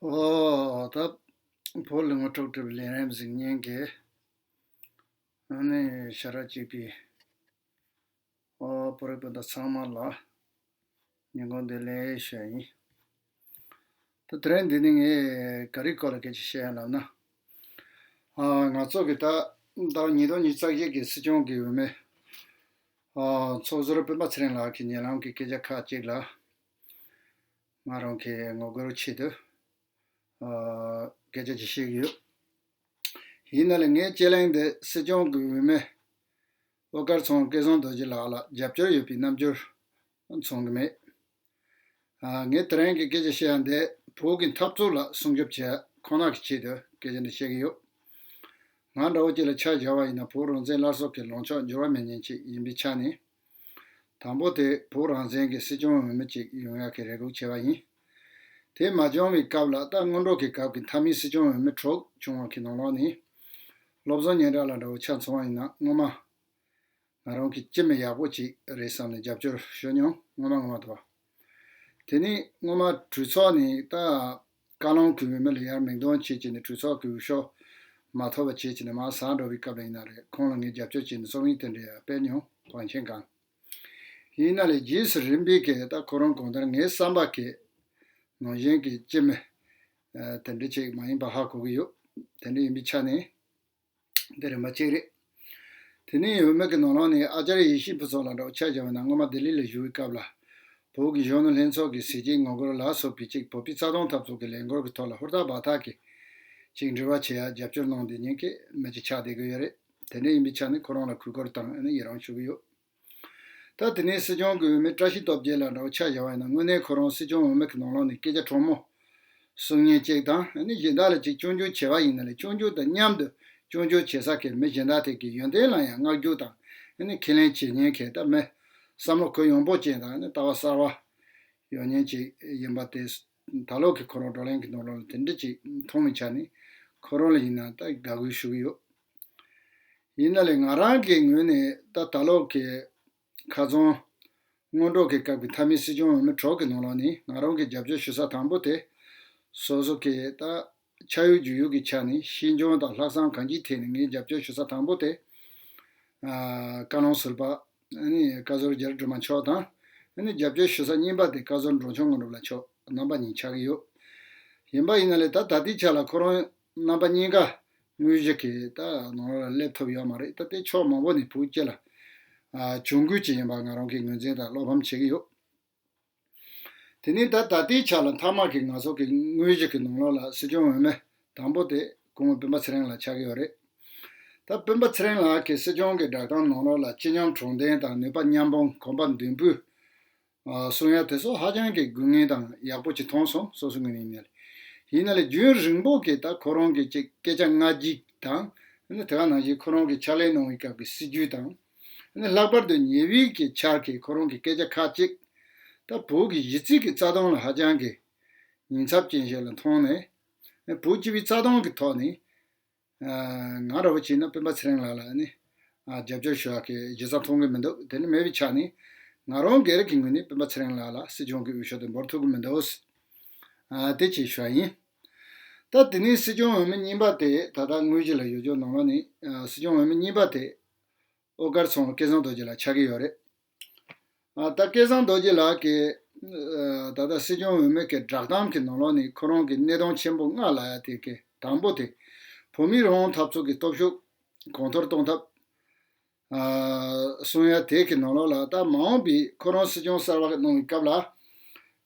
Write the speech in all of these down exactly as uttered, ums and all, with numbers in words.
ཨོ། ད་བོད་ལས་ངོ་སྤྲོད་སྒྲུབ་ལས་རིམ་གཟིགས་མཁན་གྱི་ཨ་ནི་ཤ་ར་གཅིག་པའི་ཨོ་བོད་རིགས་སྤུན་ཟླ་ཚང་མ་ལ་ཉིན་གུང་བདེ་ལེགས་ཞུ་ཡ་ཡིན། ད་དེ་རིང་འདི་ནི་ངས་ག་རེའི་སྐོར་ལ་སྐད་ཆ་བཤད་ཡ་ལབ་ན། ཨ་ང་ཚོ་གི་ད་ཟླ་བ་ཉིས་སྟོང་ཉི་ཤུ་རྩ་བཞི་གི་སྲིད་སྐྱོང་གི་འོས་མི་ཨ་ཚོགས་ཟུར་སྤེན་པ་ཚེ་རིང་ལགས་ཀྱི་ཉེ་ལམ་གྱི་སྐད་ཆ་ཁག་ཅིག་ལ། ང་རང་གི་ངོ་རྒོལ་ཆེད་དུ་ཨ་སྐད་ཆ་ཅིག་བཤད་ཀྱི་ཡོད། ཡིན་ན་ལས་ངའི་དཔྱད་གླེང་འདི་སྲིད་སྐྱོང་གི་འོས་མི་ཨོ་དཀར་ཚང་སྐལ་བཟང་རྡོ་རྗེ་ལགས་ལ་རྒྱབ་སྐྱོར་ཡོད་པའི་རྣམ་འགྱུར་མཚོན་གྱི་མེད། ཨ་ངས་དེ་རིང་གི་སྐད་ཆ་བཤད་ཡ་འདི་བོད་ཀྱི་འཐབ་རྩོད་ལ་སྲུང་སྐྱོབ་བྱེད་ཡ་ཁོ་ན་གི་ཆེད་དུ་སྐད་ཆ་འདི་བཤད་ཀྱི་ཡོད། ང་འདྲ་བོ་ཅིག་ལ་ཆ་བཞག་པ་ཡིན་ན་བོད་རང་བཙན་སླར་གསོ་གི་ལངས་ཕྱོགས་འགྱུར་བ་མེད་མཁན་ཅིག་ཡིན་པའི་ཆ་ནས། དང་པོ་དེ་བོད་རང་བཙན་གྱི་སྲིད་སྐྱོང་འོས་མི་ཅིག་ཡོང་ཡག་གི་རེ་སྒུག་བྱས་པ་ཡིན། དེ་མ་བྱུང་བའི་སྐབས་ལ་ད་སྔོན་འགྲོ་གི་སྐབས་ཀྱི་མཐའ་མའི་སྲིད་སྐྱོང་འོས་མི་དྲུག་བྱུང་བ་གི་ནང་ལོགས་ནས། བློ་བཟང་སྙན་གྲགས་ལགས་འདྲ་བོ་ཆ་མཚོན་པ་ཡིན་ན་སྔོན་མ་ང་རང་གི་སྤྱི་མི་ཡག་པོ་ཅིག་རེད་བསམ་ནས་རྒྱབ་སྐྱོར་ཞུ་མྱོང་། སྔོན་མ་སྔོན་མ་དུ་བ། དེ་ནས་སྔོན་མ་གྲོས་ཚོགས་ནས་ད་བཀའ་བློན་གྱི་འོས་མི་ལ་ཡར་མིང་འདོན་བྱེད་ཀྱི་ནས་གྲོས་ཚོགས་ཀྱི་འོས་ཤོག་མ་ཐོབ་པ་བྱེད་ཀྱི་ནས་མར་ཟག་འགྲོ་བའི་སྐབས་ལ་ཡིན་ན་རེད། ཁོང་ལ་ངས་རྒྱབ་སྐྱོར་བྱས་ནས་རྩོམ་ཡིག་དེ་འདྲ་ཡང་སྤེལ་མྱོང་། བང་ཆེན་སྒང་། ཡིན་ན་ལས་རྗེས་སུ་རིམ་པས་ཀྱི་ད་ཁོ་རང་གང་ལྟར་ངའི་བསམ་པ་གི་ནང་བཞིན་གྱི་སྤྱི་མི་ཨ་དེ་འདྲ་ཅིག་མ་ཡིན་པ་ཧ་གོ་གི་ཡོད། དེ་འདྲ་ཡིན་པའི་ཆ་ནས། འདི་རིམ་པ་གཅིག་རེད། དེ་ནས་འོས་མི་གི་ནང་ལོགས་ནས་ཨ་ཅར་ཡེ་ཤེས་ཕུན་ཚོགས་ལགས་འདྲ་བོ་ཆ་བཞག་པ་ན་སྔོན་མ་ལྡི་ལི་ལ་བཞུགས་པའི་སྐབས་ལ། བོད་ཀྱི་གཞོན་ནུ་ལྷན་ཚོགས་ཀྱི་ཟས་བཅད་ངོ་རྒོལ་ལ་སོགས་པའི་ཅིག་བོད་པའི་རྩ་དོན་འཐབ་རྩོད་ཀྱི་ལས་འགུལ་གྱི་ཐོག་ལ་ཧུར་ཐག་འབད་ཐག་གིས་ཅིག་འབྲེལ་བ་བྱེད་ཡ་རྒྱབ་སྐྱོར་གནང་བསྡད་མཁན་གྱི་མི་ཅིག་ཆགས་བསྡད་ཀྱི་ཡོད་རེད། དེ་འདྲ་ཡིན་པའི་ཆ་ནས་ཁོ་རང་ལ་གུས་བཀུར་དང་ཨ་ནི་ཡི་རང་ཞུ་གི་ཡོད། ད་དེ་ནས་སྲིད་སྐྱོང་གི་འོས་མི་བཀྲ་ཤིས་སྟོབས་རྒྱལ་ལགས་འདྲ་བོ་ཆ་བཞག་པ་ཡིན་ན་དངོས་གནས་ཁོ་རང་སྲིད་སྐྱོང་འོས་མི་གི་ནང་ལོགས་ནས་སྐད་ཆ་དྲང་མོ་གསུང་མཁན་གཅིག་དང་ཨ་ནི་གཞན་དག་ལ་ཅིག་སྐྱོན་བརྗོད་བྱས་པ་ཡིན་ན་ལས་སྐྱོན་བརྗོད་དང་མཉམ་དུ་སྐྱོན་བརྗོད་བྱེད་ས་གི་མི་གཞན་དག་དེ་གི་ཡོན་ཏན་ལ་ཡང་བསྔགས་བརྗོད་དང་ཨ་ནི་ཁས་ལེན་བྱེད་མཁན་གི་ད་མི་བསམ་བློ་གུ་ཡངས་པོ་ཅན་དང་ཨ་ནི་ལྟ་བ་གསར་བ་ཡོད་མཁན་ཅིག་ཡིན་པ་དེ་ད་ལོ་གི་ཁོ་རང་བགྲོ་གླེང་གི་ནང་ལོགས་ལ་དེ་འདྲ་ཅིག་མཐོང་བའི་ཆ་ནས་ཁོ་རང་ལ་ཡིན་ན་ད་དགའ་གུས་ཞུ་གི་ཡོད། ཡིན་ན་ལས་ང་རང་གི་ངོས་ནས་ད་ད་ལོ་གི་ཁ་རྩང་སྔོན་འགྲོ་གི་སྐབས་ཀྱི་མཐའ་མའི་སྲིད་སྐྱོང་འོས་མི་དྲུག་གི་ནང་ལོགས་ནས་ང་རང་གི་རྒྱབ་སྐྱོར་ཞུ་ས་དང་པོ་དེ་སོ་སོ་གི་ད་ཆ་ཡོད་རྒྱུས་ཡོད་ཀྱི་ཆ་ནས་ཤེས་འཇོན་དང་ལྷག་བསམ་གང་ཅིའི་ཐད་ནས་ངའི་རྒྱབ་སྐྱོར་ཞུ་ས་དང་པོ་དེ་ཨ་བཀའ་བློན་ཟུར་པ་ཨ་ནི་བཀའ་ཟུར་རྒྱ་རི་སྒྲོལ་མ་མཆོག་དང་ཨ་ནི་རྒྱབ་སྐྱོར་ཞུ་ས་གཉིས་པ་དེ་བཀའ་ཟུར་འབྲོང་ཆུང་དངོས་གྲུབ་ལགས་མཆོག་རྣམ་པ་གཉིས་ཆགས་ཀྱི་ཡོད། ཡིན་པ་ཡིན་ན་ལས་ད་ད་ལྟའི་ཆ་ལ་ཁོ་རང་རྣམ་པ་གཉིས་ཀ་དངོས་གཞི་གི་ད་ནང་ལོགས་ལ་སླེབས་ཐུབ་ཡོད་མ་རེད། ད་ལྟའི་ཕྱོགས་མང་པོ་ནས་བོད་སྤྱི་ལ་ཨ་གྱོང་གུད་ཅིག་ཡིན་པ་ང་རང་གིས་ངོས་འཛིན་དང་བློ་ཕམ་བྱེད་ཀྱི་ཡོད། དེ་ནས་ད་ད་ལྟའི་ཆ་ལ་མཐའ་མ་གི་ང་ཚོ་གི་དངོས་གཞི་གི་ནང་ལོགས་ལ་སྲིད་སྐྱོང་འོས་མི་དང་པོ་དེ་སྐུ་ངོ་སྤེན་པ་ཚེ་རིང་ལགས་ཆགས་ཀྱི་ཡོད་རེད། ད་སྤེན་པ་ཚེ་རིང་ལགས་ཀྱིས་སྲིད་སྐྱོང་གི་བསྒྲགས་གཏམ་ནང་ལོགས་ལ་སྤྱི་སྙོམས་དྲང་བདེན་དང་ནུས་པ་མཉམ་སྤུངས་གོམ་པ་མདུན་སྤོས་གསུང་ཡ་དེ་ཚོ་ཧ་ཅང་གི་དགོས་ངེས་དང་ཡག་པོ་ཅིག་མཐོང་སོང་། སོ་སོ་ངོས་ནས་ཡིན་ན་ལས། ཡིན་ན་ལས་རྒྱུན་རིང་པོ་གི་ད་ཁོ་རང་གི་ཅིག་སྐད་ཆ་སྔ་ཕྱི་དང་ཨ་ནི་དེ་ག་ནང་བཞིན་ཁོ་རང་གི་ཕྱག་ལས་གནང་བའི་སྐབས་ཀྱི་སྲིད་ཇུས་དང་ཨ་ནི་ལྷག་པར་དུ་ཉེ་བའི་གི་ཆར་གྱི་ཁོ་རང་གི་སྐད་ཆ་ཁག་ཅིག་ད་བོད་ཀྱི་གཞི་རྩའི་གི་རྩ་དོན་ལ་ཧ་ཅང་གི་ཉེན་ཚབས་ཅན་ཞིག་ལ་མཐོང་ནས་བོད་སྤྱི་པའི་རྩ་དོན་གི་ཐོག་ནས། ང་འདྲ་བོ་བྱས་ན་སྤེན་པ་ཚེ་རིང་ལགས་ལ་ནི་རྒྱབ་སྐྱོར་ཞུ་བ་གི་གཞི་རྩ་མཐོང་གི་མི་འདུག་དེ་ནི་མེད་པའི་ཆ་ནས་ང་རང་སྒེར་གྱི་ངོས་ནས་སྤེན་པ་ཚེ་རིང་ལགས་ལ་སྲིད་སྐྱོང་གི་འོས་ཤོག་དེ་འབོར་ཐུབ་ཀྱི་མི་འདུག་དེ་ཅིག་ཞུ་བ་ཡིན། ད་དེ་ནས་སྲིད་སྐྱོང་འོས་མི་གཉིས་པ་དེ་ད་ལྟ་དངོས་གཞི་ལ་ཡོད་རྒྱུ་ནང་ལོགས་ནས་སྲིད་སྐྱོང་འོས་མི་གཉིས་པ་དེ་ཨོ་དཀར་ཚང་སྐལ་བཟང་རྡོ་རྗེ་ལགས་ཆགས་ཀྱི་ཡོད་རེད། ཨ་ད་སྐལ་བཟང་རྡོ་རྗེ་ལགས་ཀྱིས་ཨ་ད་ལྟ་སྲིད་སྐྱོང་འོས་མི་གི་བསྒྲགས་གཏམ་གྱི་ནང་ལོགས་ནས་ཁོ་རང་གི་གནད་དོན་ཆེན་པོ་ལྔ་ལབ་ཡ་དེ་གི་དང་པོ་དེ་བོད་མིའི་རང་དབང་འཐབ་རྩོད་ཀྱི་སྟོབས་ཤུགས་གོང་མཐོར་གཏོང་ཐབས་ཨ་གསུང་ཡ་དེ་གི་ནང་ལོགས་ལ་ད་མ་འོངས་པའི་ཁོ་རང་སྲིད་སྐྱོང་གསར་པ་གནང་བའི་སྐབས་ལ་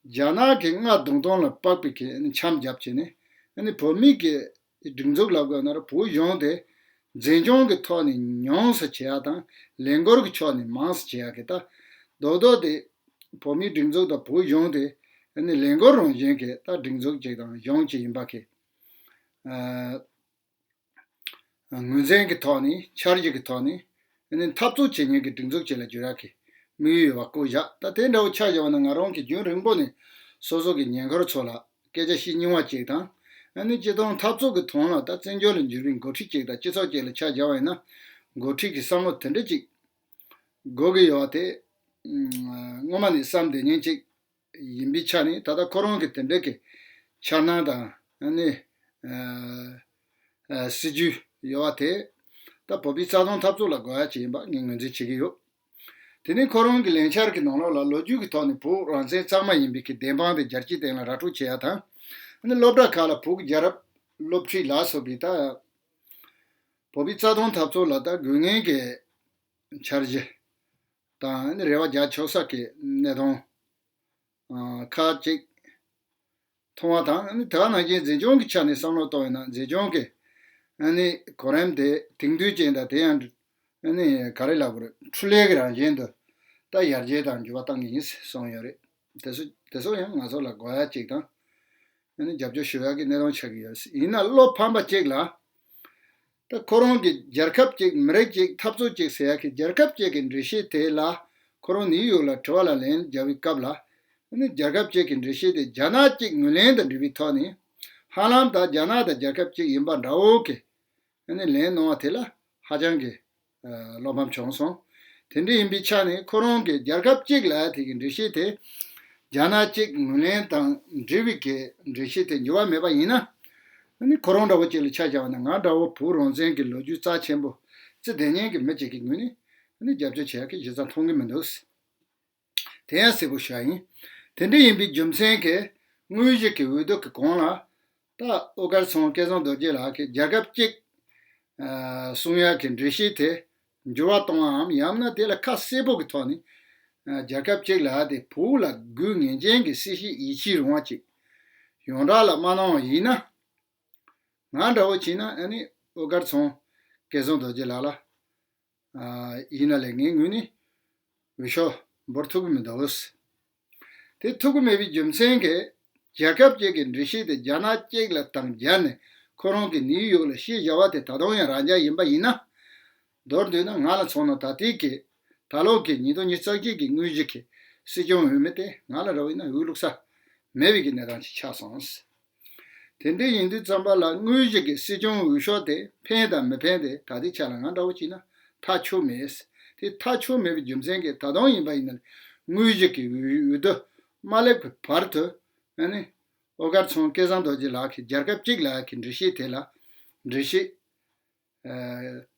རྒྱ་ནག་གི་མངའ་བརྡུང་སྟངས་ལ་དཔག་པའི་གི་འཆམ་རྒྱབ་བྱས་ནས་ཨ་ནི་བོད་མི་གི་སྒྲིག་འཛུགས་ལབ་དགོས་ན་ར་བོད་གཞུང་དེ་འཛིན་སྐྱོང་གི་ཐོག་ནས་ཉུང་སུ་བྱེད་ཡ་དང་ལས་འགུལ་གྱི་ཕྱོགས་ནས་མང་སུ་བྱེད་ཡ་གི་ད་རྡོག་རྡོག་དེ་བོད་མིའི་སྒྲིག་འཛུགས་དང་བོད་གཞུང་དེ་ཨ་ནི་ལས་འགུལ་རང་བཞིན་གྱི་ད་སྒྲིག་འཛུགས་ཅིག་དང་གཞུང་ཅིག་ཡིན་པ་གི་ཨ་ངོས་འཛིན་གྱི་ཐོག་ནས་འཆར་གཞི་གི་ཐོག་ནས་ཨ་ནི་འཐབ་རྩོད་བྱེད་མཁན་གྱི་སྒྲིག་འཛུགས་ཅིག་ལ་འགྱུར་ཡ་གི་དམིགས་ཡུལ་ཡོད་པ་བཀོད་བཞག་ད་དེ་འདྲ་བོ་ཆ་བཞག་པ་ན་ང་རང་གིས་རྒྱུན་རིང་པོ་ནས་སོ་སོ་གི་ཉེ་འཁོར་ཚོ་ལ་སྐད་ཆ་བཤད་མྱོང་བ་ཅིག་དང་། ཨ་ནི་སྤྱི་བཏང་འཐབ་རྩོད་ཀྱི་དོན་ལ་ད་བཙན་བྱོལ་ལ་འགྱུར་བའི་འགོ་ཁྲིད་ཅིག་དང་སྤྱི་ཚོགས་ཅིག་ལ་ཆ་བཞག་པ་ཡིན་ན་འགོ་ཁྲིད་ཀྱི་བསམ་བློ་དེ་འདྲ་ཅིག་དགོས་ཀྱི་ཡོད་པ་དེ་སྔོན་མ་ནས་བསམ་བསྡད་མཁན་ཅིག་ཡིན་པའི་ཆ་ནས་ད་ལྟ་ཁོ་རང་གི་དེ་འདྲ་གི་འཆར་སྣང་དང་ ནི་སྲིད་ཇུས་ཡོད་པ་དེ་ད་བོད་པའི་རྩ་དོན་འཐབ་རྩོད་ལ་དགོས་ཡ་ཅིག་ཡིན་པ་ངས་ངོས་འཛིན་བྱེད་ཀྱི་ཡོད། དེ་ནས་ཁོ་རང་གི་ལས་འཆར་གྱི་ནང་ལོགས་ལ་ལོ་རྒྱུས་ཀྱི་ཐོག་ནས་བོད་རང་བཙན་གཙང་མ་ཡིན་པའི་གི་བདེན་དཔང་དེ་རྒྱལ་སྤྱིའི་སྟེང་ལ་ར་སྤྲོད་བྱེད་ཡ་དང་། ཨ་ནི་སློབ་གྲྭ་ཁག་ལ་བོད་ཀྱི་རྒྱལ་རབས་སློབ་ཁྲིད་ལ་སོགས་པའི་ད་བོད་པའི་རྩ་དོན་འཐབ་རྩོད་ལ་ད་དགོས་ངེས་ཀྱི་འཆར་གཞི་དང་ཨ་ནི་རེ་བ་རྒྱག་ཆོག་ས་གི་གནས་སྟངས་ཁག་ཅིག་མཐོང་བ་དང་། ཨ་ནི་དེ་ག་ནང་བཞིན་འཛིན་སྐྱོང་གི་ཆ་ནས་བསམ་བློ་གཏོང་བས་ན་འཛིན་སྐྱོང་གི་ཨ་ནི་གོ་རིམ་དེ་དེང་དུས་ཅན་དང་དེ་ཡང་ཨ་ནི་ག་རེ་ལབ་དགོས་རེད། འཕྲུལ་ལས་ཀྱི་རང་བཞིན་དུ་ད་ཡར་རྒྱས་དང་འགྱུར་བ་གཏང་གི་ཡིན་གསུངས་ཡོད་རེད། དེ་ཚོ་དེ་ཚོ་ཡང་ང་ཚོ་ལ་དགོས་ཡ་གཅིག་དང་ཨ་ནི་རྒྱབ་སྐྱོར་ཞུ་ཡ་གི་གནས་སྟངས་ཆགས་ཀྱི་ཡོད། ཡིན་ན་བློ་ཕམ་པ་གཅིག་ལ། ད་ཁོ་རང་གི་རྒྱལ་ཁབ་ཅིག་མི་རིགས་ཅིག་འཐབ་རྩོད་ཅིག་ཟེར་ཡ་གི་རྒྱལ་ཁབ་ཅིག་གི་འགྲེལ་བཤད་དེ་ལ་ཁོ་རང་ནིའུ་ཡོག་ལ་དྲི་བ་ལ་ལན་རྒྱག་པའི་སྐབས་ལ། ཨ་ནི་རྒྱལ་ཁབ་ཅིག་གི་འགྲེལ་བཤད་དེ་རྒྱ་ནག་ཅིག་ངོས་ལེན་དང་འབྲེལ་བའི་ཐོག་ནས་ཧ་ལམ་ད་རྒྱ་ནག་དང་རྒྱལ་ཁབ་ཅིག་ཡིན་པ་འདྲ་བོ་གི་ཨ་ནི་ལན་གནང་བ་དེ་ལ་ཧ་ཅང་གི་ཨ་བློ་ཕམ་བྱུང་སོང་། དེ་འདྲ་ཡིན་པའི་ཆ་ནས་ཁོ་རང་གི་རྒྱལ་ཁབ་གཅིག་ལ་དེ་གི་འགྲེལ་བཤད་དེ་རྒྱ་ནག་གཅིག་ངོས་ལེན་དང་འབྲེལ་བའི་གི་འགྲེལ་བཤད་དེ་འགྱུར་བ་མེད་པ་ཡིན་ན། ཨ་ནི་ཁོ་རང་འདྲ་བོ་གཅིག་ལ་ཆ་བཞག་པ་ན་ང་འདྲ་བོ་བོད་རང་བཙན་གྱི་ལོ་རྒྱུས་རྩ་ཆེན་པོ་རྩི་བསྡད་མཁན་གྱི་མི་གཅིག་གི་ངོས་ནས་ཨ་ནི་རྒྱབ་སྐྱོར་བྱེད་ཡག་གི་གཞི་རྩ་མཐོང་གི་མི་འདུག། དེ་ཡང་གསལ་པོ་ཤོད་ཡིན། དེ་འདྲ་ཡིན་པའི་རྒྱུ་མཚན་གྱིས་དངོས་གཞི་གི་འོས་བསྡུ་གི་གོང་ལ་ད་ཨོ་དཀར་ཚང་སྐལ་བཟང་རྡོ་རྗེ་ལགས་ཀྱིས་རྒྱལ་ཁབ་གཅིག་ཨ་གསུང་ཡག་གི་འགྲེལ་བཤད་དེ་འགྱུར་བ་གཏོང་བའམ་ཡང་ན་དེ་ལ་ཁ་གསལ་པོ་གི་ཐོག་ནས་ཨ་རྒྱལ་ཁབ་གཅིག་ལ་དེ་བོད་ལ་དགོས་ངེས་ཅན་གྱི་སྲིད་བྱུས་ཡིད་ཆེས་རུང་བ་ཅིག་ཡོངས་གྲགས་ལ་མ་གནང་བ་ཡིན་ན། ང་འདྲ་བོ་བྱས་ན་ཨ་ནི་ཨོ་དཀར་ཚང་སྐལ་བཟང་རྡོ་རྗེ་ལགས་ལ་ཨ་ཡིན་ན་ལས་ངའི་ངོས་ནས་འོས་ཤོག་འབོར་ཐུབ་ཀྱི་མི་འདུག། དེ་ཐུབ་ཀྱི་མེད་པའི་རྒྱུ་མཚན་གྱིས་རྒྱལ་ཁབ་ཅིག་གི་འགྲེལ་བཤད་དེ་རྒྱ་ནག་གཅིག་ལ་དང་སྦྱར་ནས་ཁོ་རང་གི་ནིའུ་ཡོག་ལ་བཤད་བཞག་པ་དེ་ད་དུང་ཡང་རང་འཇགས་ཡིན་པ་ཡིན་ན། མདོར་བསྡུས་ན་ང་ལ་མཚོན་ན་ད་ལྟའི་གི་ད་ལོ་གི་ཉིས་སྟོང་ཉི་ཤུ་རྩ་གཅིག་གི་དངོས་གཞི་གི་སྲིད་སྐྱོང་འོས་མི་དེ་ང་ལ་རག་པ་ཡིན་ན་འོས་བླུག་ས་མེད་པའི་གི་གནས་སྟངས་ཅིག་ཆགས་སོང་། དེ་འདྲ་ཡིན་དུས་ཙམ་པ་ལ་དངོས་གཞི་གི་སྲིད་སྐྱོང་འོས་ཤོག་དེ་འཕེན་དང་མི་འཕེན་དེ་ད་ལྟའི་ཆ་ལ་ང་འདྲ་བོ་བྱས་ན་ཐག་ཆོད་མེད། དེ་ཐག་ཆོད་མེད་པའི་རྒྱུ་མཚན་གྱིས་ད་དུང་ཡིན་པ་ཡིན་ན་དངོས་གཞི་གི་འོས་འོས་བསྡུ་མ་སླེབས་པའི་བར་དུ་ཨ་ནི་ཨོ་དཀར་ཚང་སྐལ་བཟང་རྡོ་རྗེ་ལགས་ཀྱི་རྒྱལ་ཁབ་གཅིག་ལ་ཡ་གི་འགྲེལ་བཤད་དེ་ལ་འགྲེལ་བཤད་ཨ་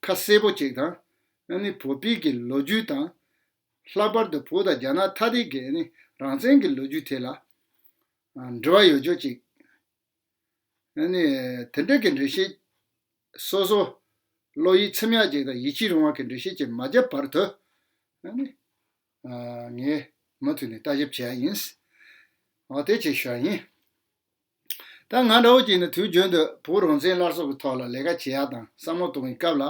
ཁ་གསལ་པོ་ཅིག་དང་ཨ་ནི་བོད་པའི་གི་ལོ་རྒྱུས་དང་། ལྷག་པར་དུ་བོད་དང་རྒྱ་ནག་ཐ་དད་ཀྱི་ཨ་ནི་རང་བཙན་གྱི་ལོ་རྒྱུས་དེ་ལ་ཨ་འབྲེལ་བ་ཡོད་རྒྱུ་ཅིག་ཨ་ནི་དེ་འདྲ་གི་འགྲེལ་བཤད་སོ་སོ་བློ་ཡིད་ཚིམ་ཡག་ཅིག་དང་ཡིད་ཆེས་རུང་བ་གི་འགྲེལ་བཤད་ཅིག་མ་བརྒྱབ་བར་དུ་ཨ་ནི་ཨ་ངས་མུ་མཐུད་ནས་ལྟ་ཞིབ་བྱས་ཡིན། འོ་དེ་ཅིག་ཞུ་ཡ་ཡིན། ད་ང་འདྲ་བོ་ཅིག་ནི་དུས་རྒྱུན་དུ་བོད་རང་བཙན་སླར་གསོ་གི་ཐོག་ལ་ལས་ཀ་བྱེད་ཡག་དང་བསམ་བློ་གཏོང་བའི་སྐབས་ལ་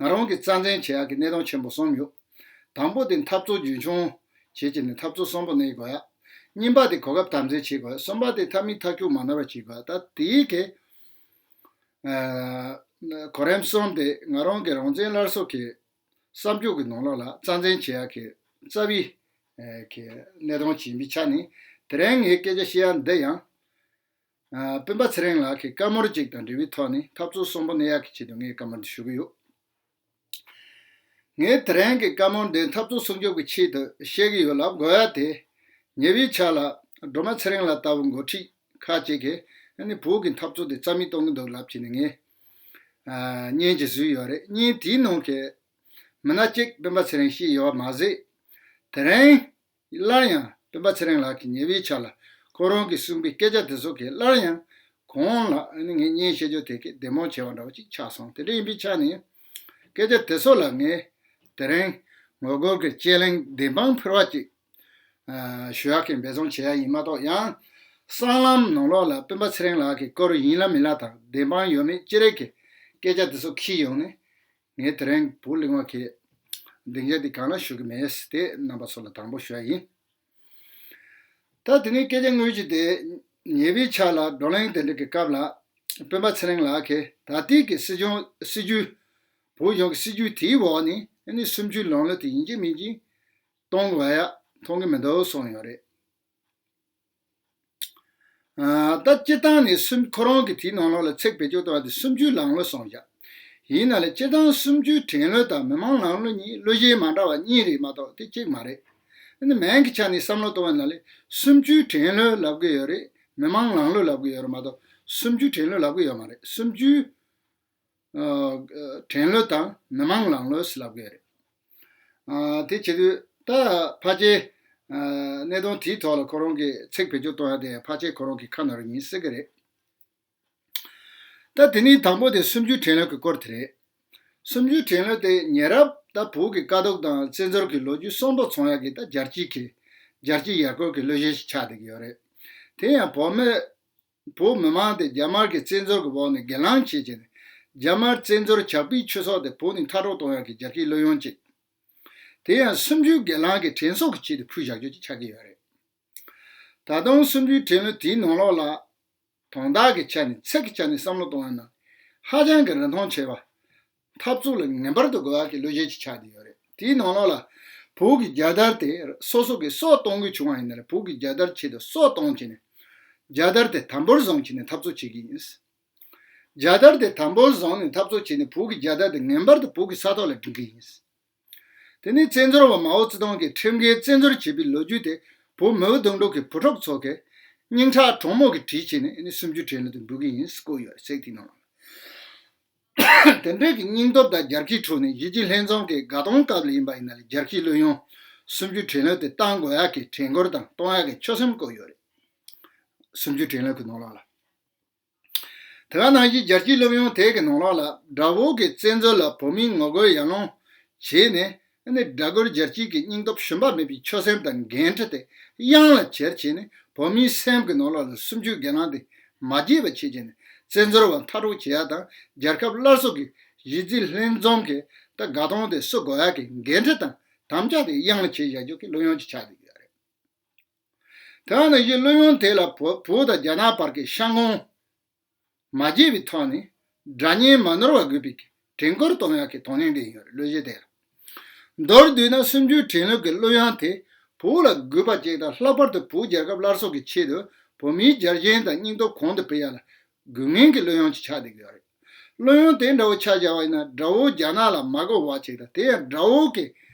ང་རང་གིས་རྩ་འཛིན་བྱེད་ཡག་གི་གནད་དོན་ཆེན་པོ་གསུམ་ཡོད། དང་པོ་དེ་འཐབ་རྩོད་རྒྱུན་འཁྱོངས་བྱེད་ཀྱི་ནི་འཐབ་རྩོད་གསོན་པོ་གནས་དགོས་ཡག་གཉིས་པ་དེ་གོ་སྐབས་དམ་འཛིན་བྱེད་དགོས། གསུམ་པ་དེ་མཐའ་མའི་མཐའ་སྐྱོང་མ་ནོར་བ་བྱེད་དགོས། ད་དེའི་གི་ཨ་གོ་རིམ་གསུམ་དེ་ང་རང་གི་རང་བཙན་སླར་གསོ་གི་བསམ་སྤྱོད་ཀྱི་ནང་ལོགས་ལ་རྩ་འཛིན་བྱེད་ཡག་གི་རྩ་བའི་ཨ་གི་གནད་དོན་ཅིག་ཡིན་པའི་ཆ་ནས་དེ་རིང་ངས་སྐད་ཆ་བཤད་ཡག་འདི་ཡང་། ཨ་སྤེན་པ་ཚེ་རིང་ལགས་ཀྱི་བཀའ་མོལ་ཅིག་དང་འབྲེལ་བའི་ཐོག་ནས་འཐབ་རྩོད་གསོན་པོ་གནས་ཡག་གི་ཆེད་དུ་ངས་བཀའ་མོལ་འདི་ཞུ་གི་ཡོད། ངས་དེ་རིང་གི་བཀའ་མོལ་འདི་འཐབ་རྩོད་སྲུང་སྐྱོབ་ཀྱི་ཆེད་དུ་བཤད་ཀྱི་ཡོད་ལབ་དགོས་ཡག་དེ། ཉེ་བའི་ཆར་ལ་སྒྲོལ་མ་ཚེ་རིང་ལགས་ལྟ་བུ་འགོ་ཁྲིད་ཁག་ཅིག་གིས་ཨ་ནི་བོད་ཀྱི་འཐབ་རྩོད་དེ་རྩ་མེད་གཏོང་གི་འདུག་ལབ་བྱས་ནས་ངས་ཨ་བརྙན་ཅིག་བཟོས་ཡོད་རེད། བརྙན་དེའི་ནང་གི་མི་སྣ་གཅིག་སྤེན་པ་ཚེ་རིང་བཤད་ཡོད་པ་མ་ཟད། དེ་རིང་སླར་ཡང་སྤེན་པ་ཚེ་རིང་ལགས་ཀྱིས་ཉེ་བའི་ཆར་ལ་ཁོ་རང་གིས་གསུངས་པའི་སྐད་ཆ་དེ་ཚོ་གིས་སླར་ཡང་གོང་ལ་ཨ་ནི་ངས་བརྙན་བཤད་རྒྱུ་དེ་གི་བདེན་དཔང་བྱས་པ་འདྲ་བོ་ཅིག་ཆགས་སོང་། དེ་འདྲ་ཡིན་པའི་ཆ་ནས་སྐད་ཆ་དེ་ཚོ་ལ་ངས་དེ་རིང་ངོ་རྒོལ་གྱི་དཔྱད་གླེང་བདེན་དཔང་འཕེར་བ་ཅིག་ཨ་ཞུ་ཡག་གི་འབད་བརྩོན་བྱེད་ཡག་ཡིན་མ་གཏོགས། ཡང་གསར་ལམ་ནང་ལོགས་ལ་སྤེན་པ་ཚེ་རིང་ལགས་ཀྱི་སྐོར་ཡིན་ལ་མིན་ལ་དང་བདེན་དཔང་ཡོད་མེད་ཅི་རིགས་ཀྱི་སྐད་ཆ་དེ་ཚོ་འཁྱེར་ཡོང་ནས། ངས་དེ་རིང་བོད་གླིང་བ་གི་སྡིངས་ཆ་འདི་སྒང་ལ་ཞུ་གི་མེད། དེ་རྣམ་པ་ཚོ་ལ་དང་པོ་ཞུ་ཡ་ཡིན། ད་དེ་ནས་སྐད་ཆ་དངོས་གཞི་དེ། ཉེ་བའི་ཆར་ལ་བགྲོ་གླེང་དེ་འདྲ་གི་སྐབས་ལ་སྤེན་པ་ཚེ་རིང་ལགས་ཀྱིས་ད་ལྟའི་གི་སྲིད་སྐྱོང་སྲིད་ཇུས། བོད་གཞུང་གི་སྲིད་ཇུས་དེའི་འོག་ནས་ཨ་ནི་གསུམ་བཅུའི་ལམ་ལུགས་དེ་ཡིན་གཅིག་མིན་གཅིག་གཏོང་དགོས་ཡ་མཐོང་གི་མི་འདུག་གསུངས་ཡོད་རེད། ཨ་ད་སྤྱིར་བཏང་ནས་གསུམ། ཁོ་རང་གིས་དེའི་ནང་ལོགས་ལ་ཚིག་བེད་སྤྱོད་བཏང་བ་དེ་གསུམ་བཅུའི་ལམ་ལུགས་གསུངས་བཞག་ཡིན་ན་ལས་སྤྱིར་བཏང་གསུམ་བཅུའི་ཁྲིམས་ལུགས་དང་མི་མང་ལམ་ལུགས་གཉིས་ལུགས་གཞན་མ་འདྲ་བ་གཉིས་རེད་མ་གཏོགས་དེ་གཅིག་མ་རེད། ཨ་ནི་མིང་གི་ཆ་ནས་བསམ་བློ་གཏོང་བ་ན་ལས་གསུམ་བཅུའི་ཁྲིམས་ལུགས་ལབ་གི་ཡོད་རེད། མི་མང་ལམ་ལུགས་ལབ་གི་ཡོད་རེད་མ་གཏོགས་སུམ་ཅུའི་ཁྲིམས་ལུགས་ལབ་གི་ཡོད་མ་རེད། སུམ་ཅུའི་ཨ་ཁྲིམས་ལུགས་དང་མི་མང་ལམ་ལུགས་ལབ་གི་ཡོད་རེད། ཨ་དེ་བྱེད་དུས་ད་ཕལ་ཆེར་ཨ་གནད་དོན་དེའི་ཐོག་ལ་ཁོ་རང་གི་ཚིག་བེད་སྤྱོད་གཏོང་ཡ་དེ་ཕལ་ཆེར་ཁོ་རང་གི་ཁ་ནང་རུ་ཡིན་སྲིད་གི་རེད། ད་དེ་ནས་དང་པོ་དེ་སུམ་ཅུའི་ཁྲིམས་ལུགས་ཀྱི་སྐོར་དེ་རེད། སུམ་ཅུའི་ཁྲིམས་ལུགས་དེ་ཉེ་རབས་ད་བོད་ཀྱི་དཀའ་སྡུག་དང་བཙན་འཛུལ་གྱི་ལོ་རྒྱུས་གསོན་པོ་ཚང་ཡག་གི་ད་རྒྱལ་སྤྱིའི་གི་རྒྱལ་སྤྱིའི་ཡར་སྐོར་གྱི་གླུ་གཞས་ཤིག་ཆགས་བསྡད་ཀྱི་ཡོད་རེད། དེ་ཡང་བོད་མི་བོད་མི་མང་དེ་རྒྱ་དམར་གྱི་བཙན་འཛུལ་གྱི་འོག་ནས་སྒེར་ལངས་བྱས་བྱས་ནས་རྒྱ་དམར་བཙན་འཛུལ་ཇག་པའི་ཆོས་ཚོགས་དེ་བོད་ནས་མཐར་སྐྲོད་གཏོང་ཡག་གི་རྒྱལ་སྤྱིའི་གླུ་དབྱངས་གཅིག་དེ་ཡང་སུམ་ཅུའི་སྒེར་ལངས་ཀྱི་དྲན་གསོ་གི་ཆེད་དུ་ཕུལ་བཞག་རྒྱུ་ཅིག་ཆགས་ཀྱི་ཡོད་རེད། ད་དུང་སུམ་ཅུའི་ཁྲིམས་ལུགས་དེའི་ནང་ལོགས་ལ། དོན་དག་གི་ཆ་ནས་ཚིག་གི་ཆ་ནས་བསམ་བློ་གཏོང་བ་ན། ཧ་ཅང་གི་རིན་ཐང་ཆེ་བ། འཐབ་རྩོད་ལ་ངེས་པར་དུ་དགོས་པ་གི་གླུ་གཞས་ཅིག་ཆགས་བསྡད་ཡོད་རེད། དེའི་ནང་ལོགས་ལ། བོད་ཀྱི་རྒྱལ་དར་དེ་སོ་སོ་གི་སྲོག་གཏོང་དགོས་བྱུང་བ་ཡིན་ན་ལ་བོད་ཀྱི་རྒྱལ་དར་ཆེད་དུ་སྲོག་གཏོང་བྱས་ནས། རྒྱལ་དར་དེ་དམ་པོར་བཟུང་བྱས་ནས་འཐབ་རྩོད་བྱེད་ཀྱི་ཡིན། རྒྱལ་དར་དེ་དམ་པོར་བཟུང་ནས་འཐབ་རྩོད་བྱས་ནས་བོད་ཀྱི་རྒྱལ་དར་དེ་ངེས་པར་དུ་བོད་ཀྱི་ས་ཐོག་ལ་བསྒྲེངས་ཀྱི་ཡིན། དེ་ནས་བཙན་འཛུལ་བ་མའོ་ཙེ་ཏུང་གིས་ཁྲིམས་འགལ་བཙན་འཛུལ་བྱས་པའི་ལོ་རྒྱུས་དེ་བོད་མི་བུ་བརྡུང་འགྲོ་གི་བུ་ཕྲུག་ཚོ་གིས་སྙིང་ཁྲག་གྲང་མོ་གིས་བྲིས་བྱས་ནས་ཨ་ནི་སུམ་ཅུ་དྲན་ལ་དུ་འབུལ་གི་ཡིན་བཀོད་ཡོད་རེད་ཚིག་དེའི་ནང་ལ། དེ་འདྲའི་གི་སྙིང་སྟོབས་དང་རྒྱལ་ཁའི་ཁྲོད་ནས་གཞིས་བྱེས་ལྷན་འཛོམས་ཀྱི་དགའ་སྟོན་སྐབས་ལ་ཡིན་པ་ཡིན་ན་ལས་རྒྱལ་ཁའི་གླུ་དབྱངས་སུམ་ཅུ་དྲན་ལ་དེ་བཏང་དགོས་ཡག་གི་དྲན་སྐུལ་དང་གཏོང་ཡག་གི་ཆོད་སེམས་བཀོད་ཡོད་རེད། སུམ་ཅུ་དྲན་ལ་གི་ནང་ལོགས་ལ། དེ་ག་ནང་བཞིན་རྒྱལ་སྤྱིའི་སློབ་ཡོན་དེ་གི་ནང་ལོགས་ལ་དགྲ་བོ་གི་བཙན་འཛུལ་ལ་བོད་མིའི་ངོ་རྒོལ་ཡར་ལངས་བྱས་ནས་ཨ་ནི་དགྲ་རྒོལ་རྒྱལ་སྤྱིའི་གི་སྙིང་སྟོབས་ཞུམ་པ་མེད་པའི་ཆོད་སེམས་དང་འགན་འཁྲི་དེ་གཡང་ལ་བྱེར་བྱས་ནས་བོད་མིའི་སེམས་ཀྱི་ནང་ལོགས་ལ་སུམ་ཅུའི་སྒེར་ལངས་དེ་མ་བརྗེད་པ་བྱེད་བྱས་ནས་བཙན་འཛུལ་བ་མཐའ་སྐྲོད་བྱེད་ཡ་དང་རྒྱལ་ཁབ་སླར་གསོ་གི་གཞི་རྩའི་ལྷན་འཛོམས་ཀྱི་ད་དགའ་སྟོན་དེ་བསུ་དགོས་ཡ་གི་འགན་འཁྲི་དང་དམ་བཅའ་དེ་གཡང་ལ་བྱེད་བཞག་རྒྱུ་གི་གླུ་དབྱངས་ཅིག་ཆགས་བསྡད་ཡོད་རེད། དེ་ནང་བཞིན་གླུ་དབྱངས་དེ་ལ་བོད་བོད་དང་རྒྱ་ནག་བར་གྱི་ཤ་འགོང་མ་བརྗེད་པའི་ཐོག་ནས་དགྲ་གཉེན་མ་ནོར་བ་དགོས་པའི་དྲན་སྐུལ་གཏོང་ཡག་གི་དོན་སྙིང་ལྡན་ཡོད་རེད་གླུ་གཞས་དེ་ལ། མདོར་བསྡུས་ན་སུམ་ཅུའི་དྲན་ལུགས་ཀྱི་གླུ་དབྱངས་དེ་བོད་ལ་གུས་པ་བཅས་དང་ལྷག་པར་དུ་བོད་རྒྱལ་ཁབ་སླར་གསོ་གི་ཆེད་དུ་བོད་མིའི་རྒྱལ་ཞེན་དང་སྙིང་སྟོབས་གོང་དུ་འཕེལ་ཡག་ལ་དགོས་ངེས་ཀྱི་གླུ་དབྱངས་ཅིག་ཆགས་བསྡད་ཀྱི་ཡོད་རེད། གླུ་དབྱངས་དེ་འདྲ་བོ་ཆ་བཞག་པ་ཡིན་ན་དགྲ་བོ་རྒྱ་ནག་ལ་མ་དགའ་བ་ཅིག་དང་དེ་ཡང་དགྲ་བོ་གི་